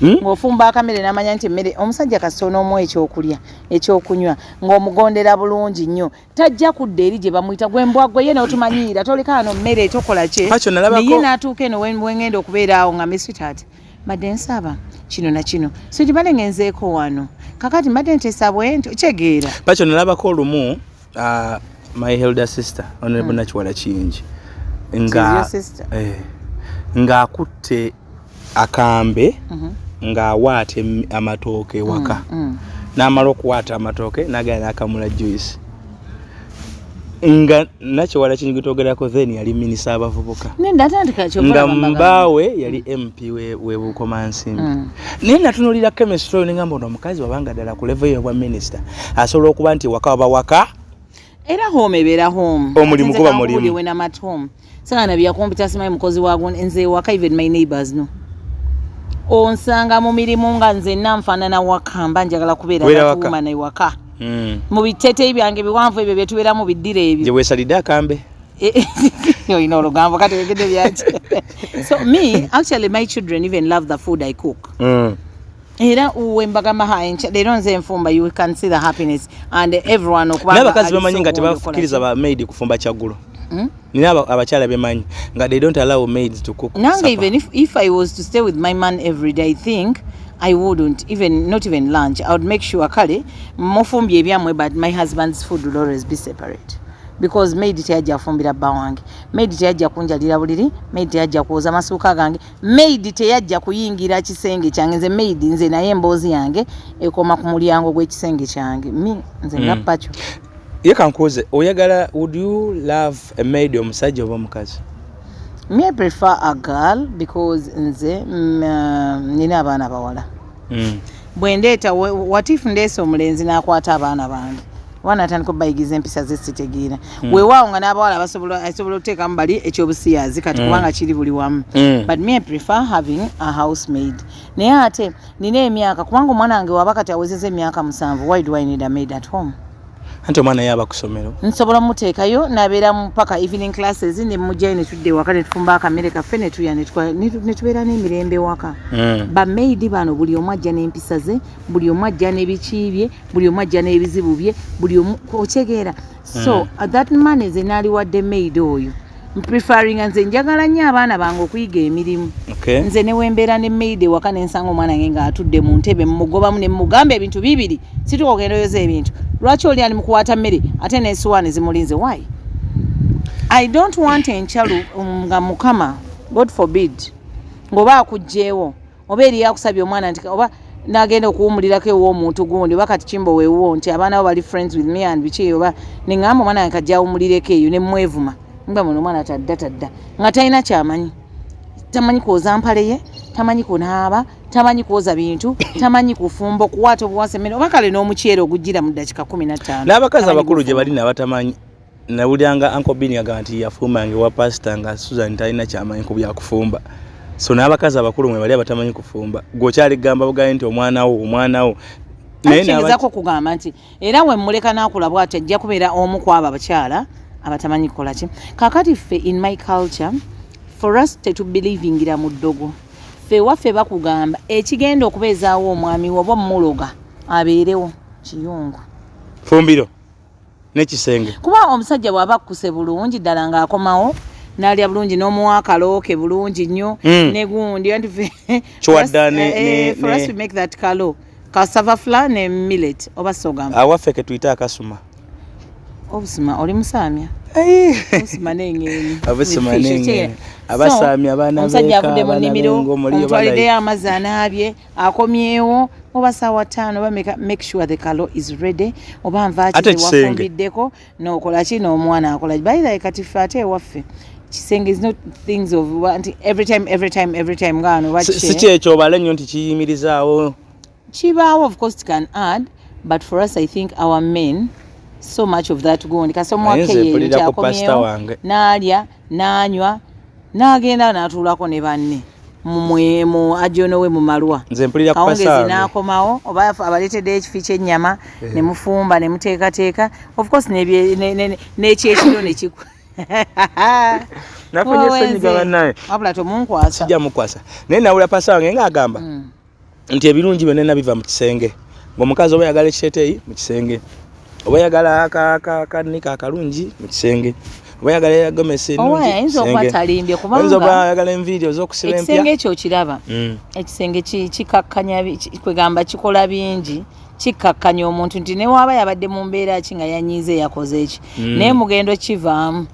Ng'ofumba akamere n'amanya nti emmere, omusajja kasita onoomuwa ekyokulya, ekyokunywa, ng'omugondera bulungi nnyo, tajja kudda eri gye bamuyita gwe mbwa gwe ye n'otumanyiira, tolekaano mmere, tokola kye. Pakyo nalabako- Naye n'atuuka eno wengenda okubeera awo nga misitart, mbadde nsaba kino na kino, so nti mbadde ngenzeeko wano, kakati mbadde nteesa bwe nti, okyegeera. Pakyo nalabako olumu, my elder sister, Honorable Nakiwala Kiyingi, She's your sister? Eh, ng'akutte akambe, ng'awaata amatooke ewaka, n'amala okuwaata amatooke n'agenda n'akamula juice, nga Nakiwala Kiyingi twogerako then yali minisita abavubuka, Nendatandika nga mbaawe yali MP we Bukomansimbi. Naye natunulira chemistry oyo nengamba, ono omukazi wabanga ddala ku level y'obwa minisita asobola okuba nti waka waba waka. Era home ebeera home. Omulimu Ate nze guba kankubuulire, mulimu. When I'm at home, saana byakumpita simanyi mukozi wago. Nze ewaka, even my neighbors know, onsanga mu mirimu nga nze nna nfaanana waka, mba njagala kubeera Kubeera waka. gatuuma ewaka mu biteteyi byange biwanvu ebyo byetubeeramu, biddira ebyo. Gye weesalidde akambe. Olina olugambo kati wegedde byaki. So me, actually my children even love the food I cook. Era wembagamba, ha, leero nze nfumba, you can see the happiness and everyone okuba N'abakazi ali bamanyi so nga gundi okola tebakkiriza ki. ba maid kufumba kyaggulo. Nina abakyala bemanyi nga they don't allow maids to cook Nange supper. even if I was to stay with my man every day, I think I wouldn't even, not even lunch. I would make sure kale mufumbye ebyammwe, but my husband's food will always be separate, because maid teyajja afumbira bba wange, maid teyajja kunjalira buliri, maid teyajja kwoza masuuka gange, maid teyajja kuyingira kisenge kyange. Nze maid, nze naye emboozi yange ekoma ku mulyango gw'ekisenge kyange, mi nze nga Pakyo. Ye kankuuze, oyagala, would you love a maid omusajja oba omukazi? Me, I prefer a girl because nze nina abaana bawala. Bwe ndeeta what if ndeese omulenzi n'akwata abaana bange, oba natandika obayigiza empisa ze sitegeera? Weewaawo nga n'abawala asobola okuteekamu bali ekyobusiyazi kati, kubanga kiri buli wamu. But me, I prefer having a housemaid. Naye ate nina emyaka, kubanga omwana wange waba kati awezeza emyaka 7, why do I need a maid at home? Anti omwana ye aba ku ssomero. Nsobola muteekayo n'abeera mu paka evening classes, ne mugjayo ne tudda ewaka ne tufumba akamere kaffe ne tulya ne tubeera n'emirembe ewaka. Bamaidi bano buli omu ajja n'empisa ze, buli omu ajja n'ebiki bye, buli omu ajja n'ebizibu bye, buli omu, okyegeera? So that money ze naaliwadde maid oyo, mpreferringa nze njagala nnyo abaana bange okuyiga emirimu. Nze newembeera ne maid ewaka nensanga omwana wange ng'atudde mu ntebe, mugobamu ne mugamba ebintu bibiri, situka ogenda oyoza ebintu. Lwaki oli ali mukuwaata mmere ate n'ensuwaani zimulinze? Why? I don't want enkyalu nga Mukama, God forbid, ng'oba akuggyeewo oba eriyo akusabye omwana nti oba nagenda okuwumulirako ew'omuntu gundi, oba kati Kimbo weewuwo nti abaana bo bali friends with me and biki, oba neŋŋamba omwana wange kajja awumulireko eyo, ne mwevuma mba muno omwana tadda tadda nga talina kyamanyi, tamanyi kwoza mpale ye, tamanyi kunaaba, tamanyi kwoza bintu, tamanyi kufumba, okuwaata obuwasa emmere, oba kale n'omuceere ogujjira mu ddakiika 15. N'abakazi Tamanyi abakulu gye kufumba. bali nabatamanyi. Nawulyanga Uncle Bin agamba nti yafumbanga ewa pasita nga Susan talina kyamanyi ku byakufumba. So n'abakazi abakulu mwe bali abatamanyi kufumba. Gwe okyali gamba bugaye nti omwana wo, omwana wo, naye Kingezako okugamba nti era we mmuleka n'akula bw'atyo, ajja kubeera omu ku abo abakyala abatamanyi kukola ki. Kaakati ffe in my culture, for us tetubelievingira mu ddogo. Ffe waffe bakugamba ekigenda okubeezaawo omwami wo oba omuloga abeerewo kiyungu, fumbiro n'ekisenge. Kuba omusajja bw'aba akkuse bulungi ddala ng'akomawo n'alya bulungi n'omuwa akalooke bulungi nnyo ne gundi anti Kiwadda for us we make that kalo, cassava flour ne millet oba sorghum. Awaffe ke tuyite akasuma. Obusuma, oli musaamya, obusuma n'eng'enyi. Obusuma With fish, n'eng'enyi. okitegeera? Abasaamya, So, abaana omusajja b'eka, avudde mu abaana nnimiro, b'engo, muliyo omutwaliddeyo amazzi, anaabye, akomyewo. Oba saawa 5 oba meka, make sure the kalo is ready, oba nvaaki Ate ekisenge. Zewafumbiddeko nokola ki n'omwana akola. By the way, kati ffe ate ewaffe kisenge is not things of nti every time, every time, every time nga wano. Si kyekyo obale nnyo nti kiyimirizaawo. Kibaawo, of course it can add, but for us, I think our men, so much of that gundi Naye kasomwake. nze mpulira ku pastor wange. N'alya, n'anywa, n'agenda n'atuulako ne banne mu ajono we mu malwa. Nze mpulira ku Kawungezi pastor wange. N'akomawo oba abaleeteddeyo ekifi ky'ennyama ne mufumba ne muteekateeka, of course n'ekyekiro ne kiku Nafunye senyiga bannaye. Wabula tomunkwasa. Sijja mukwasa, naye nawulira pastor wange ng'agamba nti ebirungi byonna biva mu kisenge, ng'omukazi oba oyagala ekiteeteeyi mu kisenge, oba oyagala kanika akalungi mu kisenge, oba oyagala gomesi Owa ennungi ayinza okuba kisenge. talimbye. Oyinza Kubanga oba oyagala enviiri ez'okusiba ekisenge empya. ekyo okiraba, ekisenge kikakkanya kwegamba kikola bingi, kikakkanya omuntu nti newaaba yabadde mu mbeera ki nga yanyiize, yakoze eki, naye mugendo kivaamu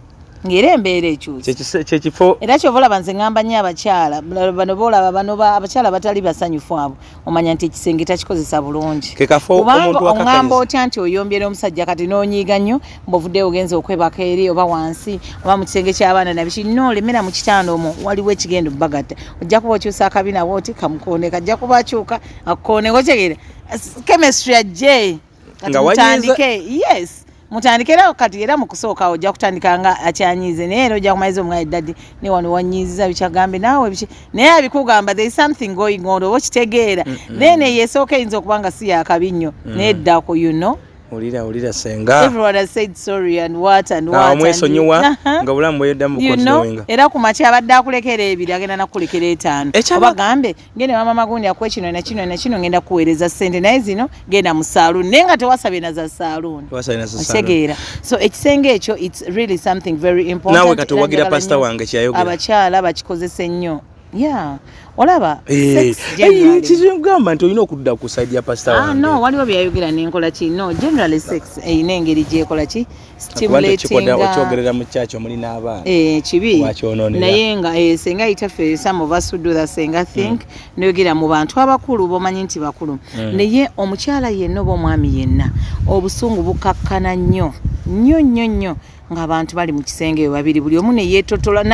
ng'era embeera ekyuse. Kyekifo. Era kyova olaba nze ŋŋamba nnyo abakyala bano boolaba bano abakyala batali basanyufu abo, omanya nti ekisenge takikozesa bulungi. Ke kafo Kubanga omuntu oŋŋamba wakakkanyiza. otya nti oyombye n'omusajja, kati n'onyiiga nnyo mbw'ovuddeyo ogenza okwebaka eri oba wansi oba mu kisenge ky'abaana nabiki, noolemera mu kitanda omwo, waliwo ekigenda obbagatta. Ojja kuba okyusa akabina bwoti kamukoone, kajja kuba akyuka akukooneko, kyegeera chemistry ajje kati. Nga wanyiiza- Mutandike, yes, mutandike. Era kati era mu kusooka ojja kutandika nga akyanyiize, naye era ojja kumaliza omwayi daddy ne wano wanyiiziza bikyagambe naawe biki, naye abikugamba there is something going on oba okitegeera. Then eyo esooka eyinza okuba nga si yakabi nnyo, naye eddako. Wulira, wulira senga. Everyone has said sorry and what and what Awo and mwesonyiwa Aha. nga obulamu bweyoddamu bucontinuinga. Era ku makya abadde akulekera ebiri, agenda nakukulekera etaano. Oba gambe ngende mama magundi akuwe kino na kino na kino, ngenda kuweereza ssente, naye zino genda mu saaluuni, naye nga tewasabye na za saaluuni. Okitegeera? So ekisenge ekyo, it's really something very important. Naawe kati Era owagira njagala pastor nnyo wange kyeyayogera. abakyala bakikozese nnyo. Yeah, olaba sex generally. Kizigamba nti olina okudda ku side ya pastor Ah, wange. no, waliwo byayogera nenkola ki, no, generally sex erina engeri gyekola ki Kuba nti okikoda- stimulatinga. okyogerera mu kyaki omuli n'abaana. Eh, kibi. Wakyonoonera. Naye nga senga yitaffe, some of us who do the senga think, noyogera mu bantu abakulu bomanyi nti bakulu. Naye omukyala yenna oba omwami yenna, obusungu bukakkana nnyo nnyo nnyo nnyo ng'abantu bali mu kisenge eyo babiri, buli omu neyeetotola,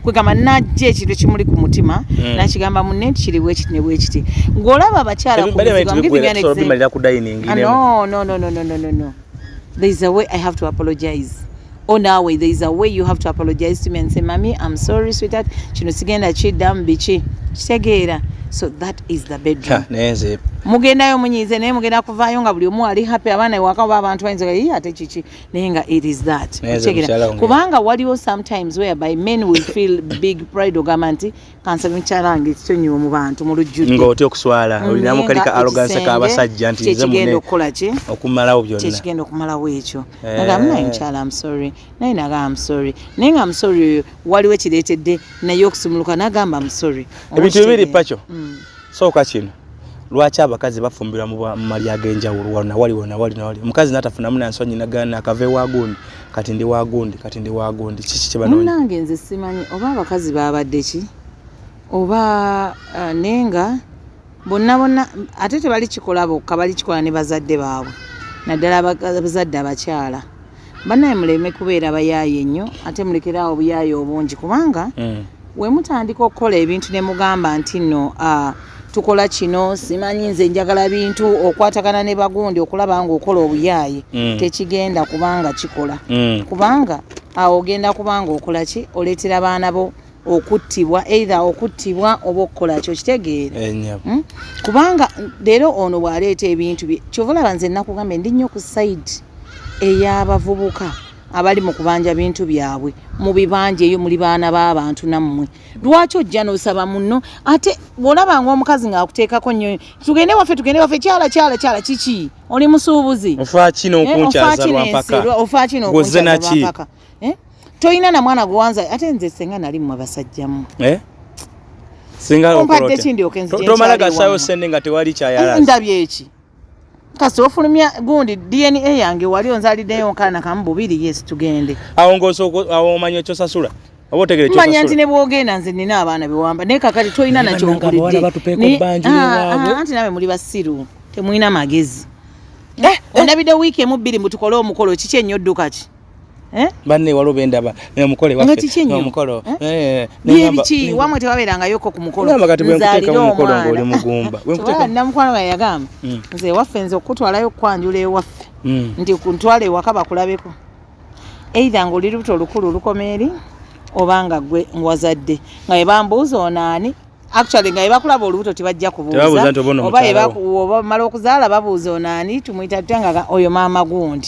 kwegamba najja ekintu ekimuli ku mutima, nakigamba munne nti kiri bwekiti ne bwekiti, ng'olaba abakyala ku Bali bizibu. I'm giving you an example. bimalira ku dining. Ah, no, no, no, no, no, no, no, no. There is a way I have to apologize. Oh, naawe, there is a way you have to apologize to me and say, "Mami, I'm sorry, sweetheart. Kino sigenda kiddamu biki." Kitegeera. So that is the bedroom. Naye nze Mugendayo munyiize, naye mugenda kuvaayo nga buli omu ali happy. Abaana ewaka oba abantu bayinza "Ii, ate kiki?" Naye nga it is that. Naye nze Okitegeera? mukyala wange- Kubanga waliwo sometimes whereby men will feel big pride, ogamba nti kansabe mukyala wange ekisonyiwe mu bantu mu lujjudde. Ng'otya okuswala, olinamu kali ka arrogance k'abasajja nti nze kyekigenda mune okukola ki okumalawo byonna. Kyekigenda okumalawo ekyo. Eh. Nagamba naye mukyala, I'm sorry, naye nagamba I'm sorry, naye nga I'm sorry oyo waliwo ekireetedde naye okusumuluka nagamba I'm sorry. Ebintu bibiri pakyo. Sooka kino, lwaki abakazi bafumbirwa mu malya ag'enjawulo wano nawali, wano nawali, nawali, omukazi n'atafunamu nansonyi nagana akava ewagundi, kati ndi wagundi, kati ndi wagundi, kiki kye banoonya? Munnange, nze simanyi oba abakazi babadde ki oba naye nga bonna bonna ate tebali kikola bokka, bali kikola ne bazadde baabwe, naddala abazadde abakyala. Bannaye, muleme kubeera bayaaye nnyo, ate mulekeraawo obuyaaye obungi, kubanga we mutandika okukola ebintu ne mugamba nti nno tukola kino, simanyi nze njagala bintu okwatagana ne bagundi okulaba ng'okola obuyaaye, tekigenda kubanga kikola. Kubanga awo ogenda kubanga okola ki, oleetera baana bo okuttibwa, either okuttibwa oba okukola ki, okitegeera? Ennyabo. Kubanga leero ono bw'aleeta ebintu bye, kyova olaba nze nakugambye ndi nnyo ku side ey'abavubuka abali mu kubanja bintu byabwe mu bibanja eyo. Muli baana b'abantu nammwe, lwaki ojja n'osaba munno? Ate bw'olaba ng'omukazi ng'akuteekako nnyo, tugende waffe, tugende waffe, kyala kyala kyala, kiki, oli musuubuzi? Ofaaki n'okunkyaza Ofaaki lwampaka? n'ensi, ofaaki Ng'ozze n'okunkyaza naki? lwampaka? Eh? Toyina na mwana gwewanza. Ate nze senga nali mmwe basajjamu. Eh? Singa Ompadde okola otya? ki ndyoke nzije Tomala nkyale gasaayo ewammwe? sente nga tewali kyayalaza. Ndabye eki kasi ofulumya gundi DNA yange, wali onzaliddeyo nkaana kamu bubiri, yes, tugende. Awo ng'osooka awo omanya ekyosasula. Oba otegere Manya nti ne bwogenda nze nina abaana bewamba, naye kakati tolina Naye bannange abawala nakyonkulidde. batupeeko banjula ewaabwe. Anti nawe muli basiru, temulina magezi. Ondabidde wiiki emu bbiri mutukole omukolo, kiki ennyo dduka ki? Eh? Banne waliwo bendaba omukolo Nga ewaffe kiki ennyo? omukolo. Eh? Eh, Byebiki wamwe tewabeerangayoko ku mukolo? Ngamba kati bwe Nzaalira nkuteekamu omukolo omwana. ng'oli mugumba. Bwe nkuteeka- Tewala namukwano nga yagamba nze ewaffe nze okutwalayo okukwanjula ewaffe nti kuntwala ewaka bakulabeko, either ng'oli lubuto olukulu olukoma eri oba nga gwe ngwazadde, nga bwe bambuuza onaani, actually nga bwebakulaba olubuto tebajja Tebabuuza kubuuza nti oba ono oba mukyala wo. oba mala okuzaala babuuza onaani, tumuyita tutya, nga oyo maama gundi,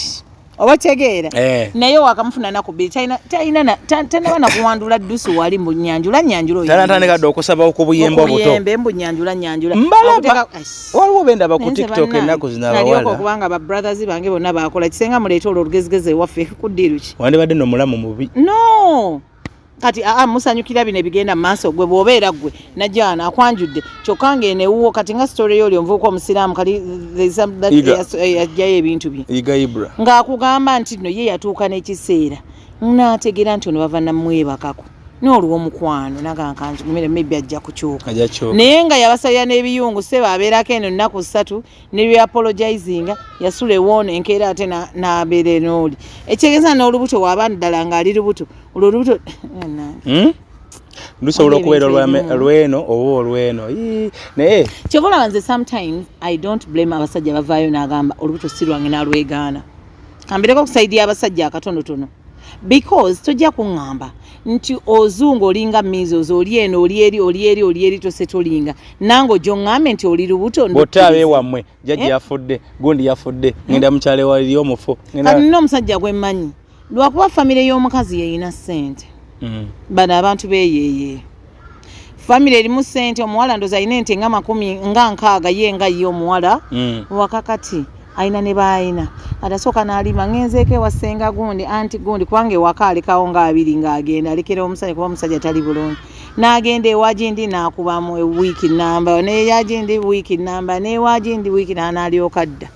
oba kitegeera. Eh. Naye wakamufuna naku bbiri tanaba nakuwandula ddusu wali mbu nyanjula nyanjula oyo. Tanatandika dde okusaba okubuyembe obuto. Okuyembe mbu nyanjula nyanjula. Mbalaba waliwo bendaba ku Naye nze TikTok bannange, ennaku zino nalyoka abawala. okubanga ba brothers bange bonna bakola kisenga, muleete olwo olugezigezi ewaffe kuddiiru ki? Wandibadde nno omulamu mubi. No, kati aa musanyukira bino ebigenda mu maaso. Gwe bw'obeera gwe najja wano akwanjudde, kyokka ng'eno ewuwo kati nga story y'oli omuvubuka omusiraamu kali there's Iga. yajjayo ebintu bye Yiga Ibra. Ng'akugamba nti nno ye yatuuka n'ekiseera n'ategeera nti ono bava namwebakako n'olw'omukwano nagankanjugumire maybe ajja kukyuka. Ajja kyuka. Naye nga yabasalira n'ebiyungu seba abeerako eno ennaku 3 ne reapologizinga, yasula ewoono enkeera ate n'abeera enooli, ekitegeeza n'olubuto waaba ddala ng'ali lubuto, olwo olubuto. Lusobola Waliwo okubeera ebintu ebimu. olweno oba olweno. Ii, naye Kyova olaba nze sometimes I don't blame abasajja bavaayo n'agamba olubuto si lwange n'alwegaana. Kambireko ku side y'abasajja akatonotono, because tojja kuŋŋamba nti ozungu olinga measles, oli eno oli eri oli eri oli eri tosetolinga nange ojja oŋŋambe nti oli lubuto. Bw'otta Ndukkiriza. abeewammwe jjajja Eh? yafudde, gundi yafudde, ngenda mukyalo ewali omufu. Kati nina omusajja gwe mmanyi, lwakuba famire y'omukazi yeyina ssente. Bano abantu beeyeeye famire erimu ssente, omuwala ndoza alina ente nga 60 ye nga ye omuwala wakakati alina ne baayina, atasooka n'alima ngenzeeko ewa ssenga gundi anti gundi, kubanga ewaka alekawo nga abiri ng'agenda alekera omusajja kuba omusajja tali bulungi, n'agenda ewa gindi n'akubamu wiiki namba, neyagindi wiiki namba, newagindi wiiki n'alyoka dda.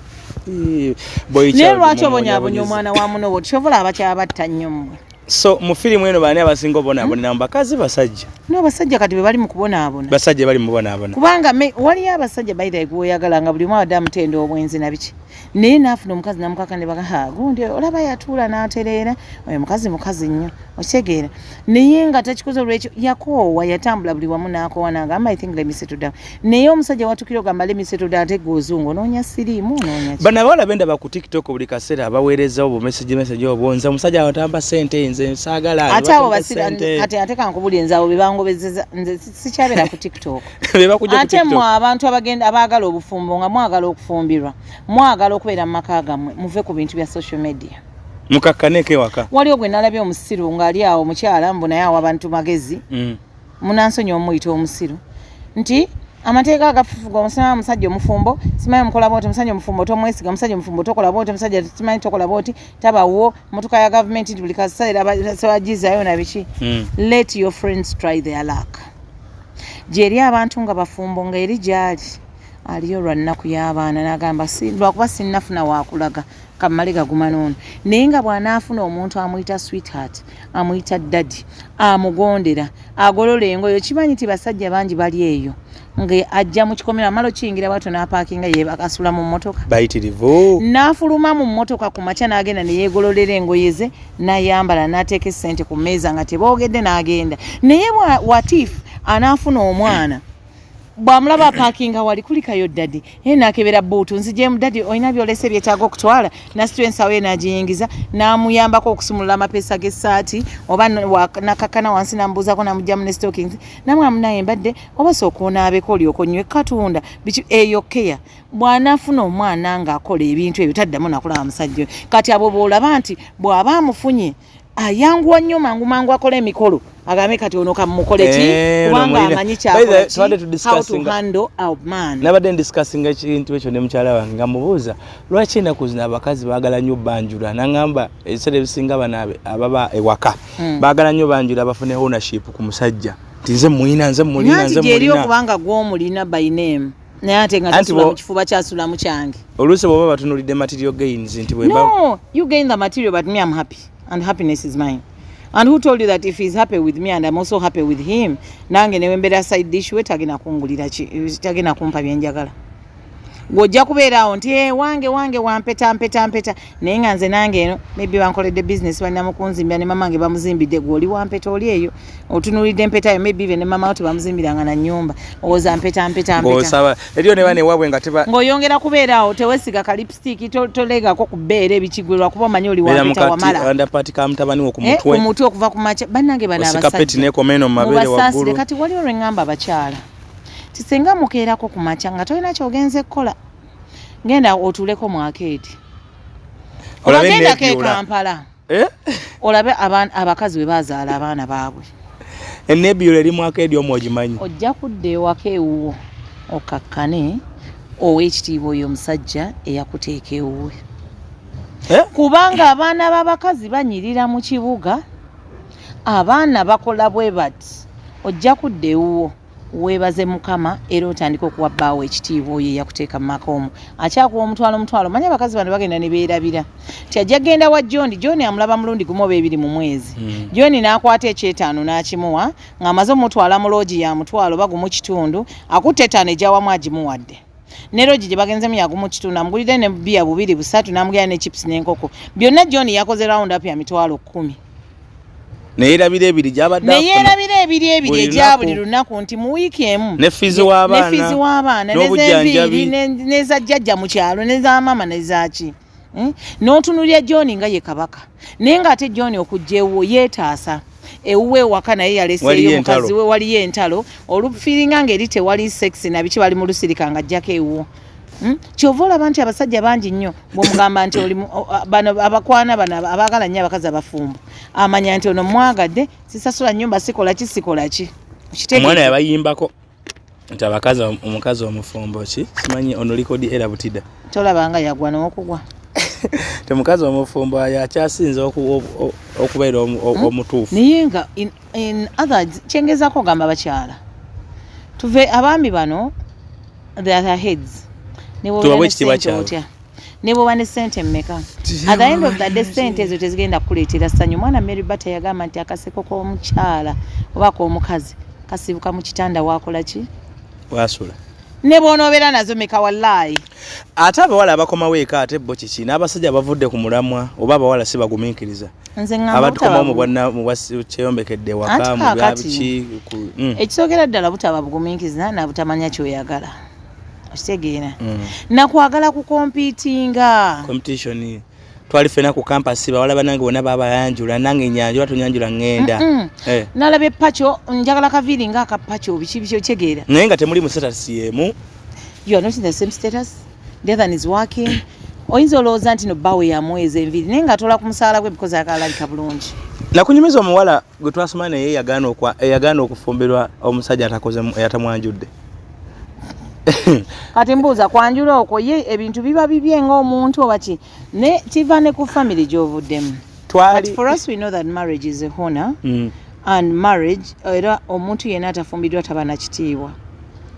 Ii, boy Naye child lwaki mumubonyaabonyeza. obonyabonya omwana wa muno bwoti? Kyovola abakyabatta nnyo mmwe. So mu firimu eno baani abasinga obonaabonera, mu bakazi, basajja? N'abasajja kati be bali mu kubonaabona. Basajja bali mu bonaabona. Kubanga waliyo abasajja baithe gwoyagala nga buli omu abadde amutenda obwenzi na biki, naye naafuna omukazi namukaka ne baga, "Ha, gundi olaba yatuula n'atereera, oyo mukazi mukazi nnyo," okitegeera, naye nga takikoze olwekyo, yakoowa, yatambula buli wamu n'akoowa n'agamba, "I think let me settle down." Naye omusajja watukira ogamba, "Let me settle down," ate gwe ozungu onoonya siriimu, onoonya ki? Bano abawala bendaba ku TikTok buli kaseera abaweerezawo bumessage message obwo, nze omusajja atampa sente, nze saagala. Ate abo batampa basira sente. Ate ate kankubulye, nze abo be bangobezeza, nze sikyabeera ku TikTok. Be bakujja ku Ate TikTok. mmwe abantu abagenda abaagala obufumbo, nga mwagala okufumbirwa, mwagala okubeera mu maka gammwe, muve ku bintu bya social media. Mukakkaneko ewaka. Waliwo gwe nalabye omusiru ng'ali awo, omukyala mbu naye awa abantu magezi. Munansonyi omuyita omusiru nti amateeka agafufuga omusana, omusajja omufumbo simanyi omukola bwoti, omusajja omufumbo tomwesiga, omusajja omufumbo tokola bwoti, omusajja simanyi tokola bwoti, tabawo motoka ya gavumenti nti buli kaseera bagizayo na biki. Let your friends try their luck. Gyeri abantu nga bafumbo nga eri gyali aliyo lwa nnaku y'abaana n'agamba, "Lwakuba sinnafuna wakulaga kammale gaguma n'ono," naye nga bw'anaafuna omuntu amuyita sweetheart, amuyita daddy, amugondera, agolola engoye. Okimanyi nti basajja bangi bali eyo nga ajja mu kikomera, amala okiyingira bwatyo n'apaakinga, yeebakasula mu mmotoka. Bayitirivu. N'afuluma mu mmotoka ku makya n'agenda ne yeegololera engoye ze n'ayambala n'ateeka essente ku mmeeza nga teboogedde n'agenda. Naye what if anaafuna omwana, bw'amulaba apaakinga wali, "Kulikayo daddy," ye n'akebera boot, "Nzijemu daddy, olina byolese byetaaga okutwala?" Nasitula ensawo ye n'agiyingiza, n'amuyambako okusumulula amapeesa g'essaati oba nakakkana wansi n'amubuuzaako n'amugyamu ne stockings, namwamu naye mbadde oba sooka onaabeko olyoka onywe katunda biki eyo keya. Bw'anaafuna omwana ng'akola ebintu ebyo taddamu nakulaba musajja oyo. Kati abo bw'olaba nti bw'aba amufunye ayanguwa nnyo mangu mangu akola emikolo, agambe kati ono kamukole ki? Eh, kubanga ono mulina. amanyi By the kyakola way, tubadde ki, how to tudiscussinga- handle a man. Nabadde ndiscussinga ekintu ekyo ne mukyala wange nga mubuuza lwaki ennaku zino abakazi baagala nnyo banjula, naŋŋamba ebiseera ebisinga bano ababa ewaka baagala nnyo banjula bafune ownership ku musajja nti nze mulina, nze mulina, Nanti nze gyeri mulina. okubanga gw'omulina by name, naye ate nga Anti tasula mu kifuba kyasula mu kyange. Oluusi bw'oba batunulidde material gains nti bwemba No, you gain the material, but me, I'm happy and happiness is mine. And who told you that if he's happy with me and I'm also happy with him, nange ne wembeera side dish we tagenda kungulira ki, tagenda kumpa byenjagala. Ng'ojja kubeera awo nti, "Eh, wange wange wampeta mpeta mpeta," naye nga nze nange eno maybe bankoledde business, balina mukunzimbira, ne mama nge bamuzimbidde. Gwe oli wampeta, oli eyo otunuulidde empeta yo, maybe even ne mama wo tebamuzimbiranga na nnyumba, owoza mpeta mpeta mpeta. Ng'osaba eriyo ne bane ewaabwe nga teba. Ng'oyongera kubeera awo, tewesiga ka lipstick, tolegako ku bbeere ebikigwe lwakuba omanyi oli beera wampeta mukati wamala. Underpant ka mutabani wo ku Eh, ku mutwe. Mutwe okuva ku makya. Bannange bano Osika peti abasajja n'ekoma eno mu mabeere mubasaasire. waggulu. Kati waliwo lwe ŋŋamba abakyala ti senga mukeerako ku makya nga tolina kyogenze kukola, genda otuuleko mu arcade, Olabe obagendako e nebyula. Kampala, Eh? olabe abakazi bwe bazaala abaana baabwe. Enebyula eri mu arcade omwo ogimanyi? Ojja kudda ewaka ewuwo okakkane, ow'ekitiibwa oyo omusajja eyakuteeka ewuwe. Eh? Kubanga abaana b'abakazi banyirira mu kibuga, abaana bakola bwe bati. Ojja kudda ewuwo weebaze Mukama, era otandika okuwa bbaawo ekitiibwa oyo eyakuteeka mu maka omwo, akyakuwa omutwalo omutwalo. Manyi abakazi bano bagenda ne beerabira nti ajja genda wa John. John amulaba mulundi gumu oba ebiri mu mwezi. John n'akwata ekyetaano n'akimuwa ng'amaze omutwala mu loogi ya mutwalo oba gumu kitundu, akutte etaano egyawamu agimuwadde, ne loogi gye bagenzemu yagumu kitundu, amugulidde ne bbiya bubiri busatu, n'amugulira ne chips n'enkoko. Byonna John yakoze round up ya 100,000. Neyerabira ebiri gyabadde afuna. Neyerabira ebiri ebiri Buli egya lunaku. buli lunaku, nti mu wiiki emu Ne fees w'abaana, ne fees w'abaana, n'obujjanjabi. n'ezenviiri, n'eza jjajja mu kyalo, n'eza maama, n'ezaki. Eh? N'otunulya John nga ye kabaka, naye ng'ate John okujja ewuwo yeetaasa ewuwe ewaka, naye yaleseeyo Waliyo mukazi entalo. we, waliyo entalo olufiiringa ng'eri tewali sex na biki, bali mu lusirika nga ajjako ewuwo. Kyova olaba nti abasajja bangi nnyo bw'omugamba nti oli bano abakwana bano abaagala nnyo abakazi abafumbo, amanya nti ono mwagadde, sisasula nnyumba, sikola ki, sikola ki. Okitegeera? Omwana yabayimbako nti abakazi, omukazi omufumbo ki simanyi ono likodi era butida. Tolaba nga yagwa n'okugwa. Temukazi omufumbo akyasinze okubeera omutuufu. Naye nga in other kyengezaako ogamba abakyala, tuve abaami bano, they are the heads. Ne bw'obeera Tubawe ne ekitiibwa ssente kyabwe. otya, ne bw'oba ne ssente mmeka, at the end of the day ssente ezo tezigenda kukuleetera ssanyu. Omwana Mary Bata yagamba nti akaseko k'omukyala oba k'omukazi kasibuka mu kitanda waakola ki? Wasula. Ne bw'onoobeera nazo meka, wallaayi. Ate abawala abakomawo eka, ate bo kiki? N'abasajja bavudde ku mulamwa, oba abawala si bagumiikiriza? Nze ŋŋamba Abatukomawo mu butaba bwana mu bwa kyeyombekedde ewaka Anti mu kaakati, byabiki ekisookera ddala butaba bugumiikiriza na butamanya kyoyagala. Okitegeera? Nakwagala kucompetinga. Competition. Twali ffena ku campus, bawala banange bonna babayanjula, nange nyanjula, tonyanjula ŋŋenda. Eh. Nalaba epaco, njagala kaviiri nga akapaco, biki biki, okitegeera? Naye nga temuli mu status yemu. You are not in the same status. The other one is working. Oyinza olowooza nti no bbaawe yamuweeza enviiri, naye nga atola ku musaala gwe because ayagala alabika bulungi. Nakunyumiza omuwala gwe twasoma naye eyagaana okufumbirwa omusajja atakoze eyatamwanjudde. Kati mbuuza, kwanjula okwo ye ebintu biba bibye ng'omuntu oba ki? Ne kiva ne ku family gy'ovuddemu. Twali But for us, we know that marriage is a honor and marriage, era omuntu yenna atafumbiddwa taba na kitiibwa.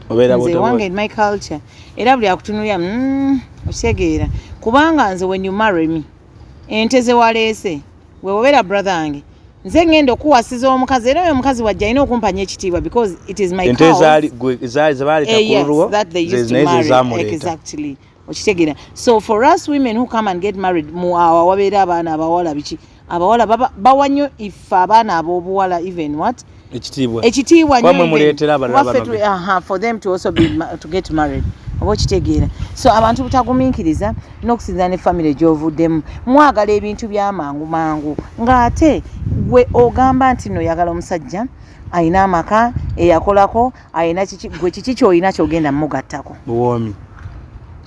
Obeera Nze bw'otyo. wange, in my culture, era buli akutunulira, okitegeera? Kubanga nze when you marry me, ente ze waleese, we obeera brother wange, nze ngenda okuwasiza omukazi, era oyo omukazi wajja alina okumpanya ekitiibwa because it is my Ente cows. ezaali zebaaleeta Eh, yes, ku lulwo that they used to naye ze marry. zamuleeta. Exactly, okitegeera? So for us women who come and get married, mu awo wabeera abaana abawala, biki, abawala bawa nnyo ife abaana ab'obuwala even what? Ekitiibwa. Ekitiibwa nnyo Kuba mwe even. muleetera abalala Kuba ffe bano. Aha, for them to also be to get married, oba okitegeera? So abantu butagumiikiriza n'okusinziira ne famire gy'ovuddemu, mwagala ebintu by'amangu mangu, ng'ate gwe ogamba nti no oyagala omusajja ayina amaka, eyakolako, ayina kiki. Gwe kiki ky'olina ky'ogenda mugattako? Buwoomi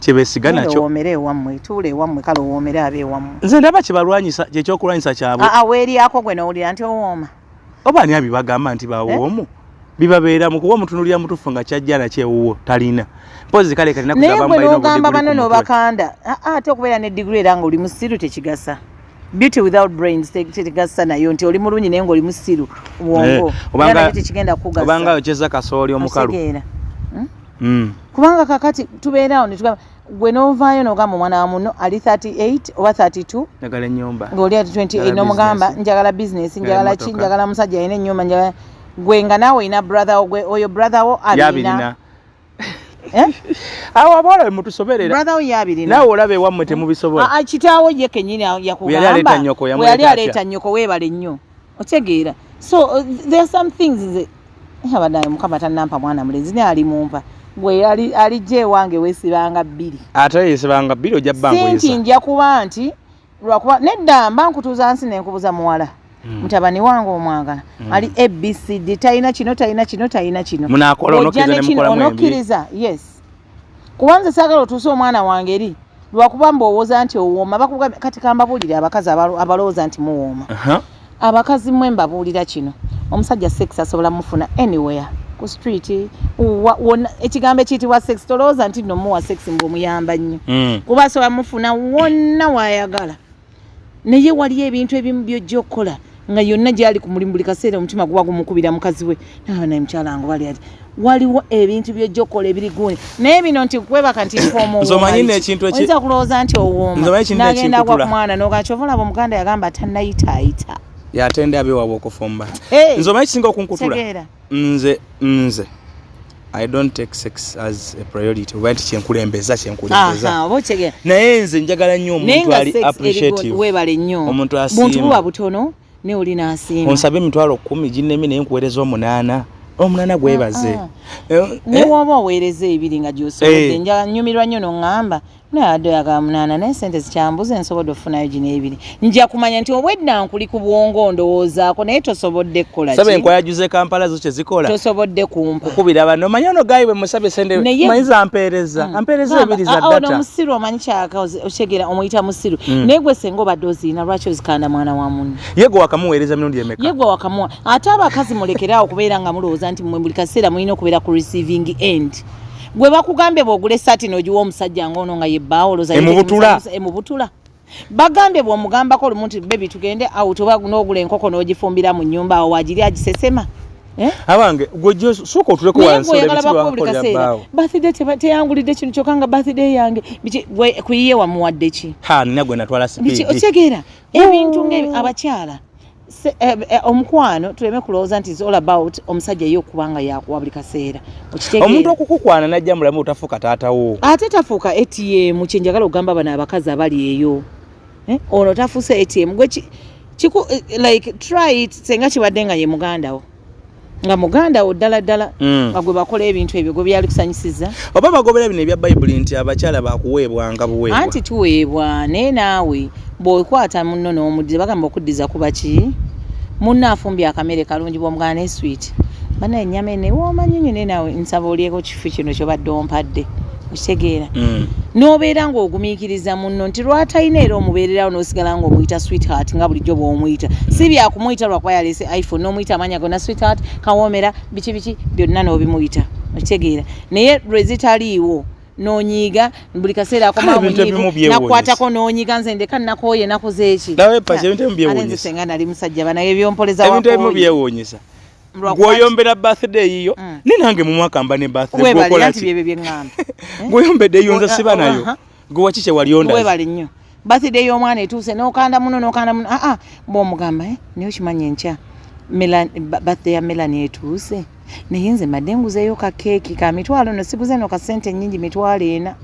kyebesiga Genda nakyo. owoomere ewammwe, tuula ewammwe, kale owoomere abe ewammwe. Nze ndaba kyebalwanyisa kyekyokulwanyisa kyabwe. Aa, weeryako gwe n'owulira nti owooma. Oba ani abibagamba nti bawoomu? Bibabeeramu kuba omutunulira mutuufu nga kyajja nakyo ewuwo talina, mpozi kale kalina. Naye gwe n'ogamba bano n'obakanda. Aa, ate okubeera ne diguri era nga oli musiru tekigasa. Beauty without brains tekigasa nayo, nti oli mulungi naye ng'oli musiru bwongo, era nakyo tekigenda kukugasa. Obanga okyeza kasooli omukalu. Okitegeera? Kubanga kakati tubeeraawo ne tugamba Gwe n'ovaayo n'ogamba omwana wa muno ali 38 oba 32, Njagala ennyumba. Ng'oli ati 28, Njagala n'omugamba business. njagala bizinesi, njagala ki, Emmotoka. njagala musajja alina ennyumba, njagala gwe nga naawe olina brother wo, gwe oyo brother wo abirina. Yabirina. Eh? Awo abawala be mutusoberera. Brother wo yabirina. Naawe olaba ewammwe temubisobola. Ah, ah, kitaawo ye kennyini Bwe yali aleeta yakugamba nnyoko, bwe yali yamuleeta atya? aleeta nnyoko, weebale nnyo, otegeera? So there are some things nze abaddayo Mukama tannampa mwana mulenzi, naye alimumpa. Gwe alijja ewange weesibanga bbiri. Ate yesibanga bbiri, ojja Si nti bbanguyisa. nja kuba nti lwakuba nedda, mba nkutuuza nsi nenkubuza, muwala, mutabani wange omwagala ali ABCD, talina kino, talina kino, talina kino. Munaakola, Bw'ojja onokkiriza ne ne kino, mukolamu embi. onokkiriza, yes, kuba nze saagala otuuse omwana wange eri lwakuba mbowooza nti owooma. Bakugambye kati kambabuulire, abakazi abalowooza nti muwooma, abakazi mmwe mbabuulira kino: omusajja sex asobola mufuna anywhere, ku street, wonna. Ekigambo ekiyitibwa sex, tolowooza nti nno muwa sex mbu omuyamba nnyo, kuba asobola mufuna wonna wayagala. Naye waliyo ebintu ebimu byojja okukola nga yonna gyali ku mulimu, buli kaseera omutima guba gumukubira mukazi we, nawe naye mukyala wange bali ati waliwo ebintu byojja okukola ebiri gundi. Naye bino nti kwebaka nti Nze omanyi nno ekintu oyinza kulowooza nti owooma, Nze omanyi ekintu nagenda gwa ekinkutula. ku mwana noga kyova olaba omuganda yagamba tannayitaayita. Yatenda abewaabwe okufumba. Hey! Nze omanyi kisinga okunkutula? Tegeera. Nze I don't take sex as a priority, oba nti kyenkulembeza kyenkulembeza. Aha, oba otegeera. Naye nze njagala nnyo Naye omuntu nga ali sex eri appreciative. weebale nnyo. Omuntu Buntu asiima. buba butono naye oli n'asiima. Onsabe 100,000 ginnemi, naye nkuweereza omunaana, omunaana gwebaze. Ah, ne woba oweereza ebiri nga gy'osobodde, njala nnyumirwa nnyo n'oŋŋamba naye adde oyagala munaana, naye sente zikyambuze, nsobodde okufunayo gino ebiri, nja kumanya nti obwedda nkuli ku bwongo ndowoozaako, naye tosobodde kukola Saba ki? enkwaya Kampala zo kyezikola. Tosobodde kumpa. Kukubira bano, omanyi ono gayi bwe musabye sente, manyi zampeereza, ampeereza Gamba, ebiri za ah, ono data. musiru, omanyi kyakaoze, otegeera omuyita musiru. Naye gwe senga obadde oziina, lwaki ozikanda mwana wa munno? Ye gwe wakamuweereza mirundi emeka? Ye gwe wakamuwa. Ate abakazi mulekeraawo okubeera nga mulowooza nti mmwe buli kaseera mulina okubeera ku receiving end. Gwe bakugambye bw'ogula essaati n'ogiwa omusajja ng'ono nga yebbaawo, olowooza ye Emubutula. Emubutula. Bagambye bw'omugambako olumu nti baby tugende out, oba n'ogula enkoko n'ogifumbira mu nnyumba, awo waagiri agisesema. Eh? Abange gwe sooka otuleko Naye wansi gwe olabe oyagala ki bakuwa buli bwakolera kaseera bbaawo. Birthday teyangulidde kino, kyokka nga birthday yange. Biki? Gwe ku yiye wamuwadde ki? Ha, nina gwe natwala Biki? sipiidi. Otegeera ebintu ngaebyo. Abakyala omukwano tuleme kulowooza nti is all about omusajja ye okuba nga yakuwa buli kaseera. Omuntu Okitegeera? okukukwana najja mulamu, otafuuka taatawo. Ate tafuuka ATM. Kyenjagala okugamba bano abakazi abali eyo, eh? Ono tafuuse ATM. Gwe like try it, senga kibadde nga ye muganda wo, nga muganda wo ddala ddala, nga gwe bakola ebintu ebyo, gwe byali kusanyusiza? Oba bagobera bino ebya Bayibuli nti abakyala bakuweebwanga buweebwa. Anti tuweebwa, naye naawe bw'okwata munno n'omuddiza, bagamba okuddiza kuba ki? Munno afumbye akamere kalungi, bw'omugana ne sweet banaye ennyama eno ewooma nnyo nnyo, naye naawe nsaba olyeko kifu kino kyobadde ompadde, okitegeera? N'obeera ng'ogumiikiriza munno nti lwatalina, era omubeererawo n'osigala ng'omuyita sweetheart nga bulijjo bw'omuyita. Si byakumuyita lwakuba yaleese iPhone, n'omuyita amanya gonna, sweetheart, kawoomera, biki biki byonna n'obimuyita, okitegeera? Naye lwe zitaliiwo n'onyiiga buli kaseera, Kale akomawo ebintu ebimu munyiivu, byewuunyisa. Nakukwatako n'onyiiga, nze ndeka nakooye, nakoze eki? Nawe Pachi, ebintu ebimu Ate nze byewuunyisa. senga nali musajja, banaye ebyompoliza Ebintu ebimu wakooye. byewuunyisa. Lwakuba Gweoyombera birthday yiyo, ne nange mu mwaka mba ne birthday, Weebale, gwokola anti ki? byebyo byeŋŋamba. Gweoyombedde eyo, nze siba nayo. Gwe waki kye wali ondaze? Webale nnyo. Birthday y'omwana etuuse, n'okanda muno, n'okanda muno. Aa, bw'omugamba, eh, naye okimanyi enkya birthday ya Melanie etuuse, naye nze mbadde nguzeeyo ka keeki ka mitwalo, no siguze no ka sente nnyingi, 400,000,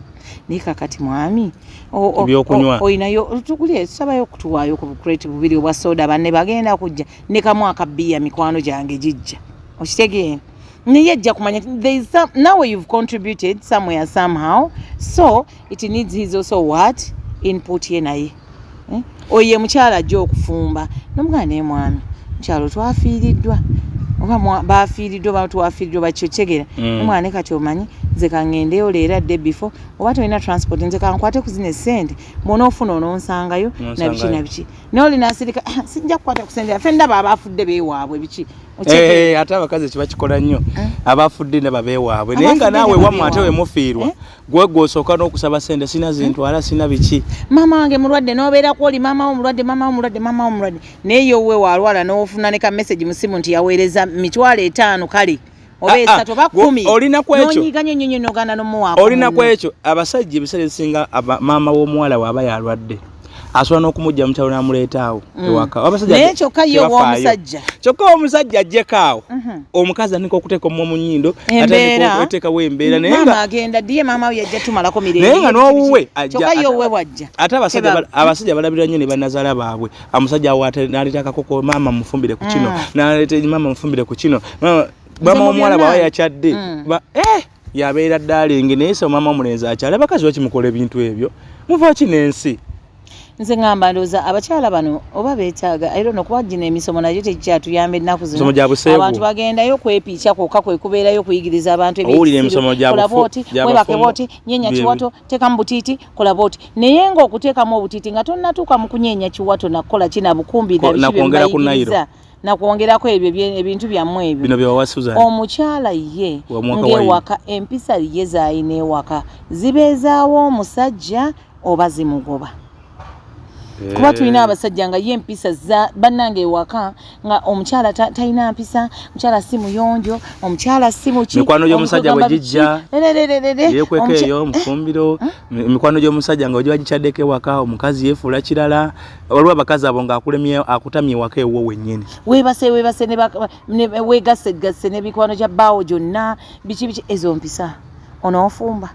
naye kakati mwami Ebyokunywa. Oyinayo tugulye, tusabayo okutuwaayo ku bukreti bubiri obwa soda, banne bagenda kujja ne kamu akabiya, mikwano gyange gijja, okitegeera? Naye ajja kumanya nti there is some, now you've contributed somewhere somehow, so it needs his also what input ye. Naye, eh? Oyo ye mukyala ajja okufumba nomugana, naye mwami mukyalo twafiiriddwa, oba bafiiriddwa, oba twafiiriddwa bakyokyegera. Omwana ne kati omanyi nze kaŋŋendeyo leero adde before, oba tolina transport, nze kankwate ku zino esente, bw'onoofuna onoonsangayo nabiki. Onsangayo. Nabiki, naye oli nasirika, "Ah, sijja kukwata ku sente yaffe, ndaba abaafudde beewaabwe biki." Okyegera? Eh, ate abakazi kibakikola nnyo, abafudde ne babeewaabwe, naye nga Abafudde naawe ne wammwe ate babeewaabwe. wemufiirwa, Eh? gwe gwosooka n'okusaba sente, sina zintwala, sina biki. Maama wange mulwadde, n'obeera kwoli maama wo mulwadde, maama wo mulwadde, maama wo mulwadde, naye ye owuwe waalwala n'ofuna ne ka message mu simu nti yaweereza 500,000. Kale Oba esatu oba 10. Olina kwekyo. N'onyiiga nnyo nnyo nnyo n'ogaana n'omuwaako Olina munno. kwekyo abasajja ebiseera ebisinga maama w'omuwala bw'aba yalwadde asobola n'okumujja mu kyalo n'amuleeta awo ewaka. Abasajja Naye kyokka ye tebafaayo. ow'omusajja. Kyokka omusajja ajjeko awo. Omukazi atandika okuteeka omumwa mu nnyindo, atandika Embeera. okuteekawo embeera, naye Maama nga agenda ddi ye maama we yajja tumalako mirembe. Naye nga n'owuwe ajja Kyokka ye owuwe bw'ajja. Ate abasajja balabira nnyo ne bannazaala baabwe. Omusajja awo ate n'aleeta akakoko, maama mufumbire ku kino, n'aleeta maama mufumbire ku kino. Nze Maama mu w'omuwala byonna bw'aba yakyadde, yabeera darling, naye se maama omulenzi akyala. Abakazi lwaki mukola ebintu ebyo? Muva ki n'ensi? Nze ngamba ndowooza abakyala bano oba beetaaga, I don't know, kuba gino emisomo nagyo tegikyatuyamba ennaku zino. Emisomo gya buseegu. Abantu bagendayo kwepiica kwokka, kwe kubeerayo kuyigiriza abantu Owulira ebyekisiru. emisomo gya Kola bw'oti, gya weebake bafumbo. bw'oti, nyeenya Bye kiwato, teekamu butiiti, kola bw'oti. Naye ng'okuteekamu obutiiti nga tonnatuuka mu kunyeenya kiwato na kukola ki na bukumbi na biki bye Nakwongera ku mubayigiriza. Nairo. Nakwongerako ebyo ebintu byammwe ebyo. Bino bye wawa Susan. Omukyala ye Wa mwaka ng'ewaka empisa ye z'alina ewaka zibeezaawo omusajja oba zimugoba. Kuba tulina abasajja nga ye empisa za bannange ewaka nga omukyala talina mpisa, omukyala si muyonjo, omukyala si muki. Mikwano gy'omusajja bwe Omugamba gijja, biki? Ererererere. yeekweka eyo mu ffumbiro. Mikwano gy'omusajja nga ogiba gikyaddeko ewaka, omukazi yeefuula kirala. Waliwo abakazi abo ng'akulemye, akutamye ewaka ewuwo wennyini. Weebase, weebase ne ne, weegasse n'emikwano gya bbaawo gyonna, biki biki, ezo mpisa. Onoofumba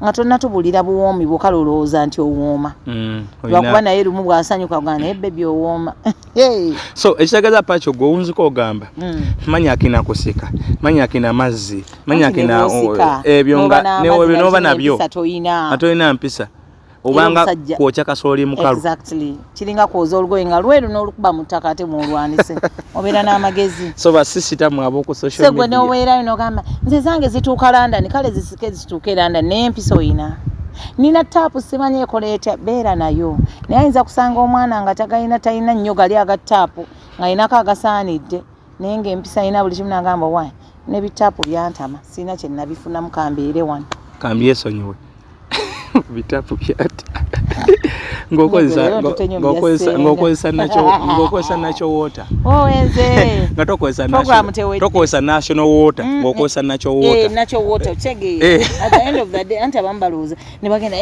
nga tonnatubulira buwoomi bwo, kale olowooza nti owooma. Lwakuba naye lumu bw'asanyuka agamba naye baby owooma. Hey. So ekitegeeza Pacho gwe owunzika ogamba, manya akina kusika, manya akina mazzi, manya Anti ne akina bw'osika, ebyo n'oba nga n'amazzi ne ebyo n'oba nakyo nabyo. n'empisa toyina. Ate olina mpisa. Obanga Omusajja. kwokya kasooli mukalu. Exactly. Kiringa kwoza olugoye nga lweru n'olukuba mu ttaka ate mwolwanise. Obeera n'amagezi. So basisita mwe ab'oku social Se gwe media. n'obeerayo n'ogamba nze zange zituuka London, kale zisike zituuke London, naye empisa oyina. Nina taapu simanyi ekola etya, beera nayo. Naye ayinza kusanga omwana nga tagayina, talina nnyo gali aga taapu, ng'alinako agasaanidde. Naye ng'empisa alina buli kimu n'agamba why, n'ebitaapu byantama, sirina kye nabifunamu kambeere wano. Kambyesonyiwe. Bitapu byata. Leero ntute nnyo bya Ng'okozesa natural water. Oh, enze. Nga tokozesa Program national, tewedde. tokozesa national water, ng'okozesa natural water. Natural water, otegeera. At the end of the day, anti abamu balowooza ne bagenda,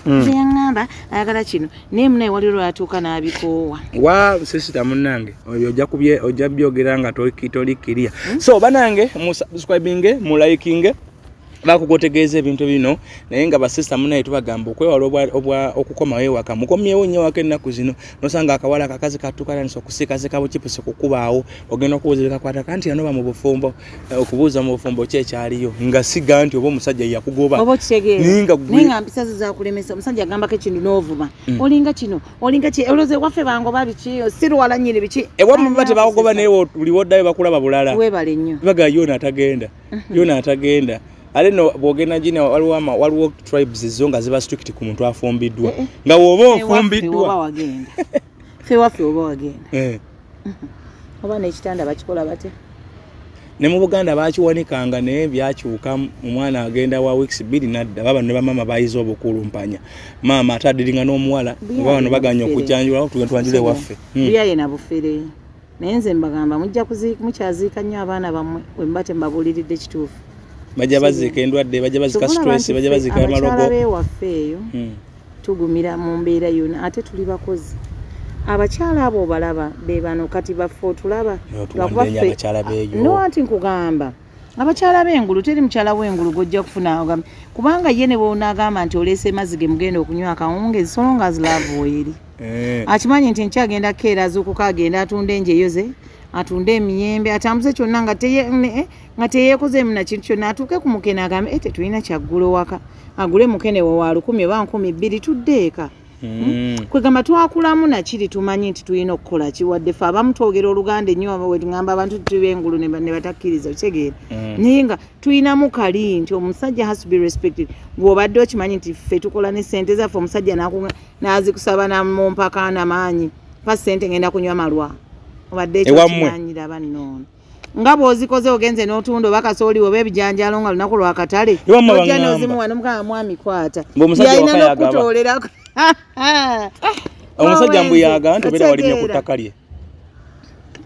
nze yaŋŋamba ayagala kino, naye munaye waliwo lw'atuuka n'abikoowa. Wa sister munnange, oyo ojja byogera nga tolikkiriya. So bannange, mu subscribinge, mu likinge, bakugotegeeza ebintu bino, naye nga basista munaye tubagamba okwewala okukomawo ewaka. Mukomyewo nnyo ewaka ennaku zino, nosanga akawala akakazi katukalanisa okusiikasiika bukipusi kukubaawo, ogenda okubuuza ebikakwatako nti yanoba mu bufumbo, okubuuza mu bufumbo ki ekyaliyo, nga siga nti oba omusajja yakugoba. Oba okitegeera. Naye nga gwe Naye nga mpisa zo zakulemesa, omusajja agambako ekintu n'ovuma. Olinga kino, olinga ki, olowooza ewaffe bangoba biki, sirwala nnyini biki. Ewammwe baba tebakugoba, naye buli woddayo bakulaba bulala. Weebale nnyo. Baga yoona atagenda, yoona atagenda. Ate nno bw'ogenda gina waliwo tribes zo nga ziba strict ku muntu afumbiddwa. Nga bw'oba Ffe waffe ofumbiddwa. oba wagenda. Ffe waffe oba wagenda. Oba n'ekitanda bakikola batya? Ne mu Buganda baakiwanikanga, naye byakyuka, omwana agenda wa weeks 2 n'adda. Baba ne bamaama bayize obukulumpanya. Maama ate adiringa n'omuwala, oba bano baganye okujjanjula, tugenda twanjule ewaffe. Buyaye na bufere. Naye nze mbagamba mujja mukyaziika nnyo abaana bammwe bwe muba tembabuuliridde kituufu. Bajja baziika endwadde, bajja baziika Kyova olaba stress, nti bajja ffe baziika abakyala amalogo. b'ewaffe eyo tugumira mu mbeera yonna, ate tuli bakozi. Abakyala abo obalaba be bano kati baffe otulaba. Naye otuwandira Lwakuba nnyo ffe abakyala b'eyo. No, anti nkugamba abakyala b'engulu teri mukyala w'engulu gw'ojja kufuna ogambe, kubanga ye ne bw'onaagamba nti oleese mazzi ge mugenda okunywa akawungeezi, so long as love weeri. Akimanyi nti nkya agenda kukeera azuukuka agenda atunda enjeyo ze, atunde emiyembe, atambuze kyonna nga teyeekozeemu na kintu kyonna, atuuke ku mukene agambe, tetulina kyaggulo waka, agule mukene we wa 1000 oba 2000 tudde eka. Kwegamba twakulamu nakiri tumanyi nti tulina okukola ki, wadde ffe abamu twogera Oluganda ennyo, we tugamba abantu tuli b'engulu ne batakkiriza, okitegeera. Naye nga tulinamu kali nti omusajja has to be respected. Bw'obadde okimanyi nti ffe tukola ne ssente zaffe, omusajja n'azikusaba namumpaka namaanyi, pa ssente ngenda kunywa malwa. Obadde ekyo Ewammwe. okimanyira banno. Nga bw'ozikoze ogenze n'otunda oba kasooli oba ebijanjaalo nga lunaku lwa katale, Ewammwe ojja baŋŋamba. n'ozimuwa n'omugamba mwami kwata. Ng'omusajja Yalina waka yagaba. n'okutoolerako. Omusajja mbu Owenze, yagaba nti obeera walimye ku otegeera. ttaka lye.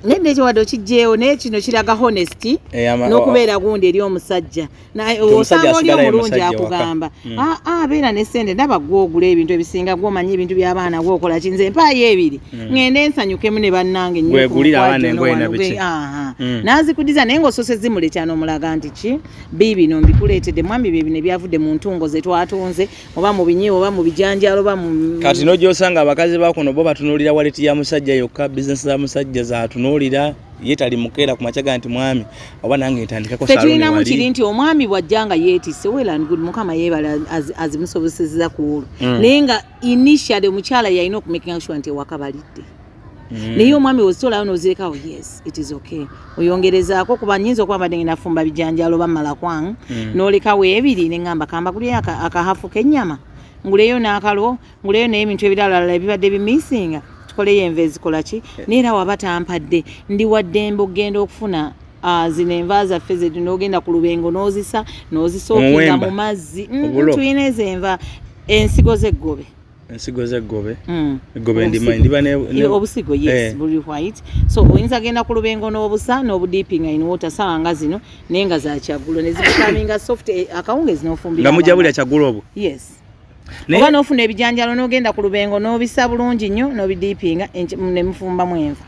Naye nekyo wadde okijjeewo, naye kino kiraga honesty n'okubeera gundi eri omusajja. Omusajja Osanga oli asigala ye omulungi musajja waka. akugamba, "Aa, beera ne sente, ndaba gwogula ebintu ebisinga, gwomanyi ebintu by'abaana, gwokola ki, nze mpaayo ebiri ŋŋende nsanyukemu ne bannange nnyo ku Gwegulira abaana mukwajjo engoye wano na biki. Aha. N'azikudiza, naye ng'osose zimuleta n'omulaga nti ki biibino mbikuleetedde mwami, bye bino ebyavudde mu ntungo ze twatunze, oba mu binyiiwa, oba mu bijanjaalo, oba mu Kati nogyosanga abakazi bakuno bo batunuulira wallet ya musajja yokka, bizinesi za musajja zatunuulira, ye tali mukeera ku makya ga nti mwami oba nange ntandikako Ffe saloni tulinamu wali. Kiri nti omwami bw'ajja nga yeetisse, well and good, Mukama yeebala azimusobosezza ku olwo, naye nga initially omukyala yalina okumakinga sure nti ewaka balidde. Naye omwami wozitolayo n'ozirekawo, yes, it is okay, oyongerezaako, kuba nyinza okuba mbadde ngenda fumba bijanjaalo oba malakwangu, n'olekawo ebiri neŋŋamba kamba kulyeyo akahafu k'ennyama, nguleyo n'akalo, nguleyo n'ebintu ebiralala ebibadde bimisinga, tukoleyo enva ezikola ki. Naye era waba tampadde, ndi waddembe okugenda okufuna zino enva zaffe zetu, n'ogenda ku Lubengo n'ozisa n'ozisookinga Omuwemba. mu mazzi. Obulo. Tulina ezo enva, ensigo z'eggobe. Ensigo z'eggobe. Eggobe ndima Obusigo. Ndiba Obusigo, yes. Buli white, so oyinza genda ku Lubengo n'obusa n'obudippinga in water sawa nga zino, naye nga zakyaggulo ne zibikaminga soft, akawungezi n'ofumbira Nga mujja abaana. bulya kyaggulo obwo? Yes. Naye Oba n'ofuna ebijanjalo n'ogenda ku Lubengo n'obisa bulungi nnyo n'obidippinga ne mufumbamu enva.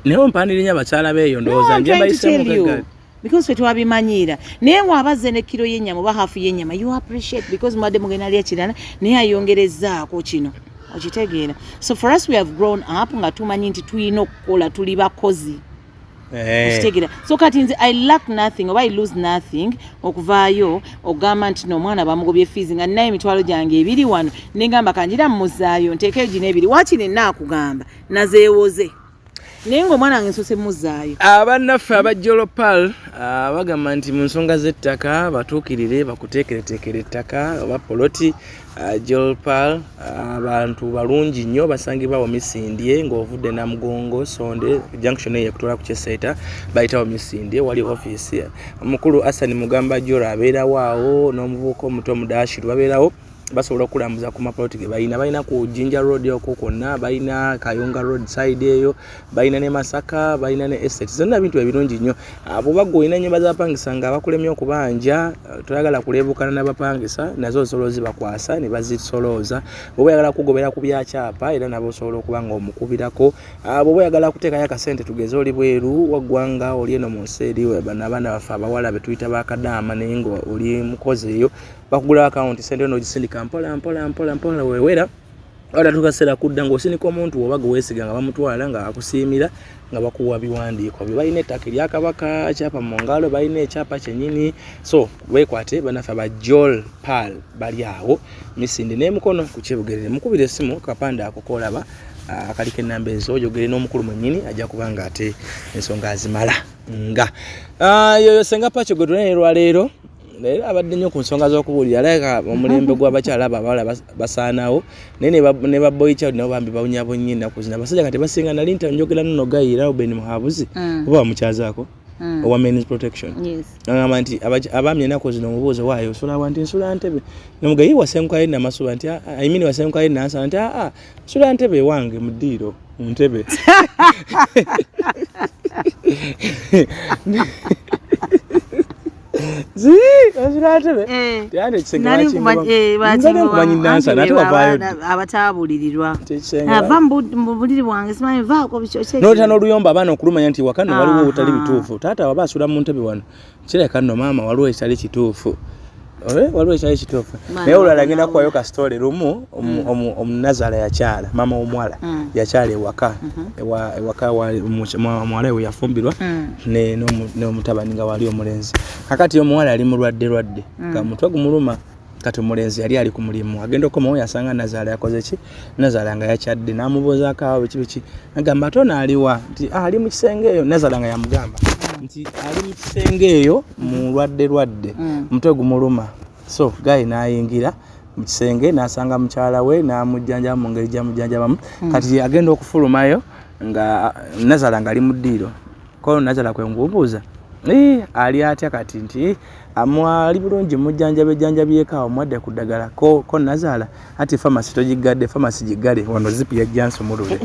Naye ompanira nnyo abakyala beeyo, ndowooza No, I'm nje trying to tell mbayiseemu you. keggaali. Because ffe twabimanyiira, naye waabazze ne kiro y'ennyama oba hafu y'ennyama, you appreciate because mubadde mugenda lya kirala, naye ayongerezzaako kino, okitegeera? So for us, we have grown up nga tumanyi nti tulina okukola, tuli bakozi. Okitegeera? So kati nze I lack nothing oba I lose nothing okuvaayo okugamba nti nomwana bamugobye fees, nga ninayo emitwalo gyange ebiri wano, negamba kanjira muzaayo nteekeyo gino ebiri, wakiri naakugamba nazeewoze, naye ngaomwana wange nsoose muzaayo. Abannaffe aba Jolopal bagamba nti mu nsonga z'ettaka batuukirire bakuteekereteekere ettaka oba poloti. Jolopal abantu balungi nnyo, basangibwa Misindye ng'ovudde Namugongo Sonde junction eyo ekutwala ku Kyeseeta, bayitawo Misindye, wali ofiisi omukulu Asani Mugamba Jolo abeerawo awo n'omuvubuka omuto Mudashiru babeerawo, basobola okulambuza ku mapoloti ge balina. Balina ku Jinja Road okwo kwonna, balina Kayunga Road side eyo, balina ne Masaka, balina ne estate zonna, bintu ebirungi nnyo. Bw'oba gwe olina ennyumba z'abapangisa nga bakulemye okubanja, toyagala kuleebukana n'abapangisa, nazo osobola ozibakwasa ne bazisolooza. Bw'oba oyagala kugobera ku byakyapa, era nabo osobola okuba nga omukubirako. Bw'oba oyagala kuteekayo akasente, tugeze oli bweru wa ggwanga, oli eno mu nsi eri, bano abaana baffe abawala be tuyita bakadaama, naye nga oli mukozi eyo, bakugulawo akawunti, sente n'ogisindika mpola mpola mpola mpola, wewera atatuka kaseera kudda ng'osindika omuntu oba gwe weesiga nga bamutwala nga akusiimira nga bakuwa biwandiiko bye. Balina ettaka erya Kabaka, kyapa mu ngalo, balina ekyapa kyennyini. So weekwate bannaffe aba Jol Pal, bali awo Misindi n'emukono ku Kyebugerere. Mukubira essimu kapande ako koolaba akaliko ennamba ezo, oyogere n'omukulu mwennyini, ajja kuba nga ate ensonga azimala. Nga yoyo Senga Pacho gwe tulina lwaleero. Leero abadde nnyo ku nsonga z'okubuulira, alabika omulembe gw'abakyala abo abawala basaanawo, naye ne ba boy child nabo bambi bawunyabunye ennaku zino. Abasajja kati basinga nali nti njogera nno Gayi Reuben Muhabuzi, oba wamukyazaako, owa Men's Protection. Yes. Agamba nti abaami ennaku zino omubuuzo waayo osula wa, nti nsula Ntebe, nomuga ye wasengukayo Namasuba, nti "Ah, ah," I mean wasengukayo Nansana, nti aa nsula Ntebe ewange mu ddiiro mu Ntebe. Zi, osula Ntebe. Teyandi ekisenge Nali bakingoba. bakingoba. Nze nkumanyi Nansana, ate Anti wavaayo be abataabulirirwa. ddi? Ekisenge Ava mu buliri bwange simanyi vaako biki Noleeta n'oluyombo abaana okulumanya nti waka nno waliwo obutali Aha. bituufu. Taata waba asula mu ntebe wano, kireka nno maama waliwo ekitali kituufu. Waliwo ekitali kituufu. Maama Naye olulala ngenda wabona. kuwayo ka story lumu, omunazaala yakyala, maama w'omuwala yakyala ewaka, ewaka muwala we yafumbirwa n'omutabani nga wali omulenzi. Kakati omuwala ali mulwadde lwadde, nga mutwe gumuluma. Kati omulenzi yali ali ku mulimu, agenda okukomawo yasanga nazaala yakoze ki, nazaala nga yakyadde, n'amubuuzaako awo biki biki, agamba ate ono aliwa, nti ali mu kisenge eyo. Nazaala nga yamugamba nti ali mu kisenge eyo mulwadde lwadde, omutwe gumuluma. So guy n'ayingira mu kisenge n'asanga mukyala we n'amujjanjaba mu ngeri gyamujjanjabamu. Kati agenda okufulumayo nga nazaala nga ali mu ddiiro, ko nazaala kwe ngubuuza, ali atya kati, nti ali bulungi, mujjanjaba ejjanjabyeko awo, mwadde ku ddagala. Ko nazaala ati famasi togigadde, famasi giggale wano, zipu yajja nsumulule.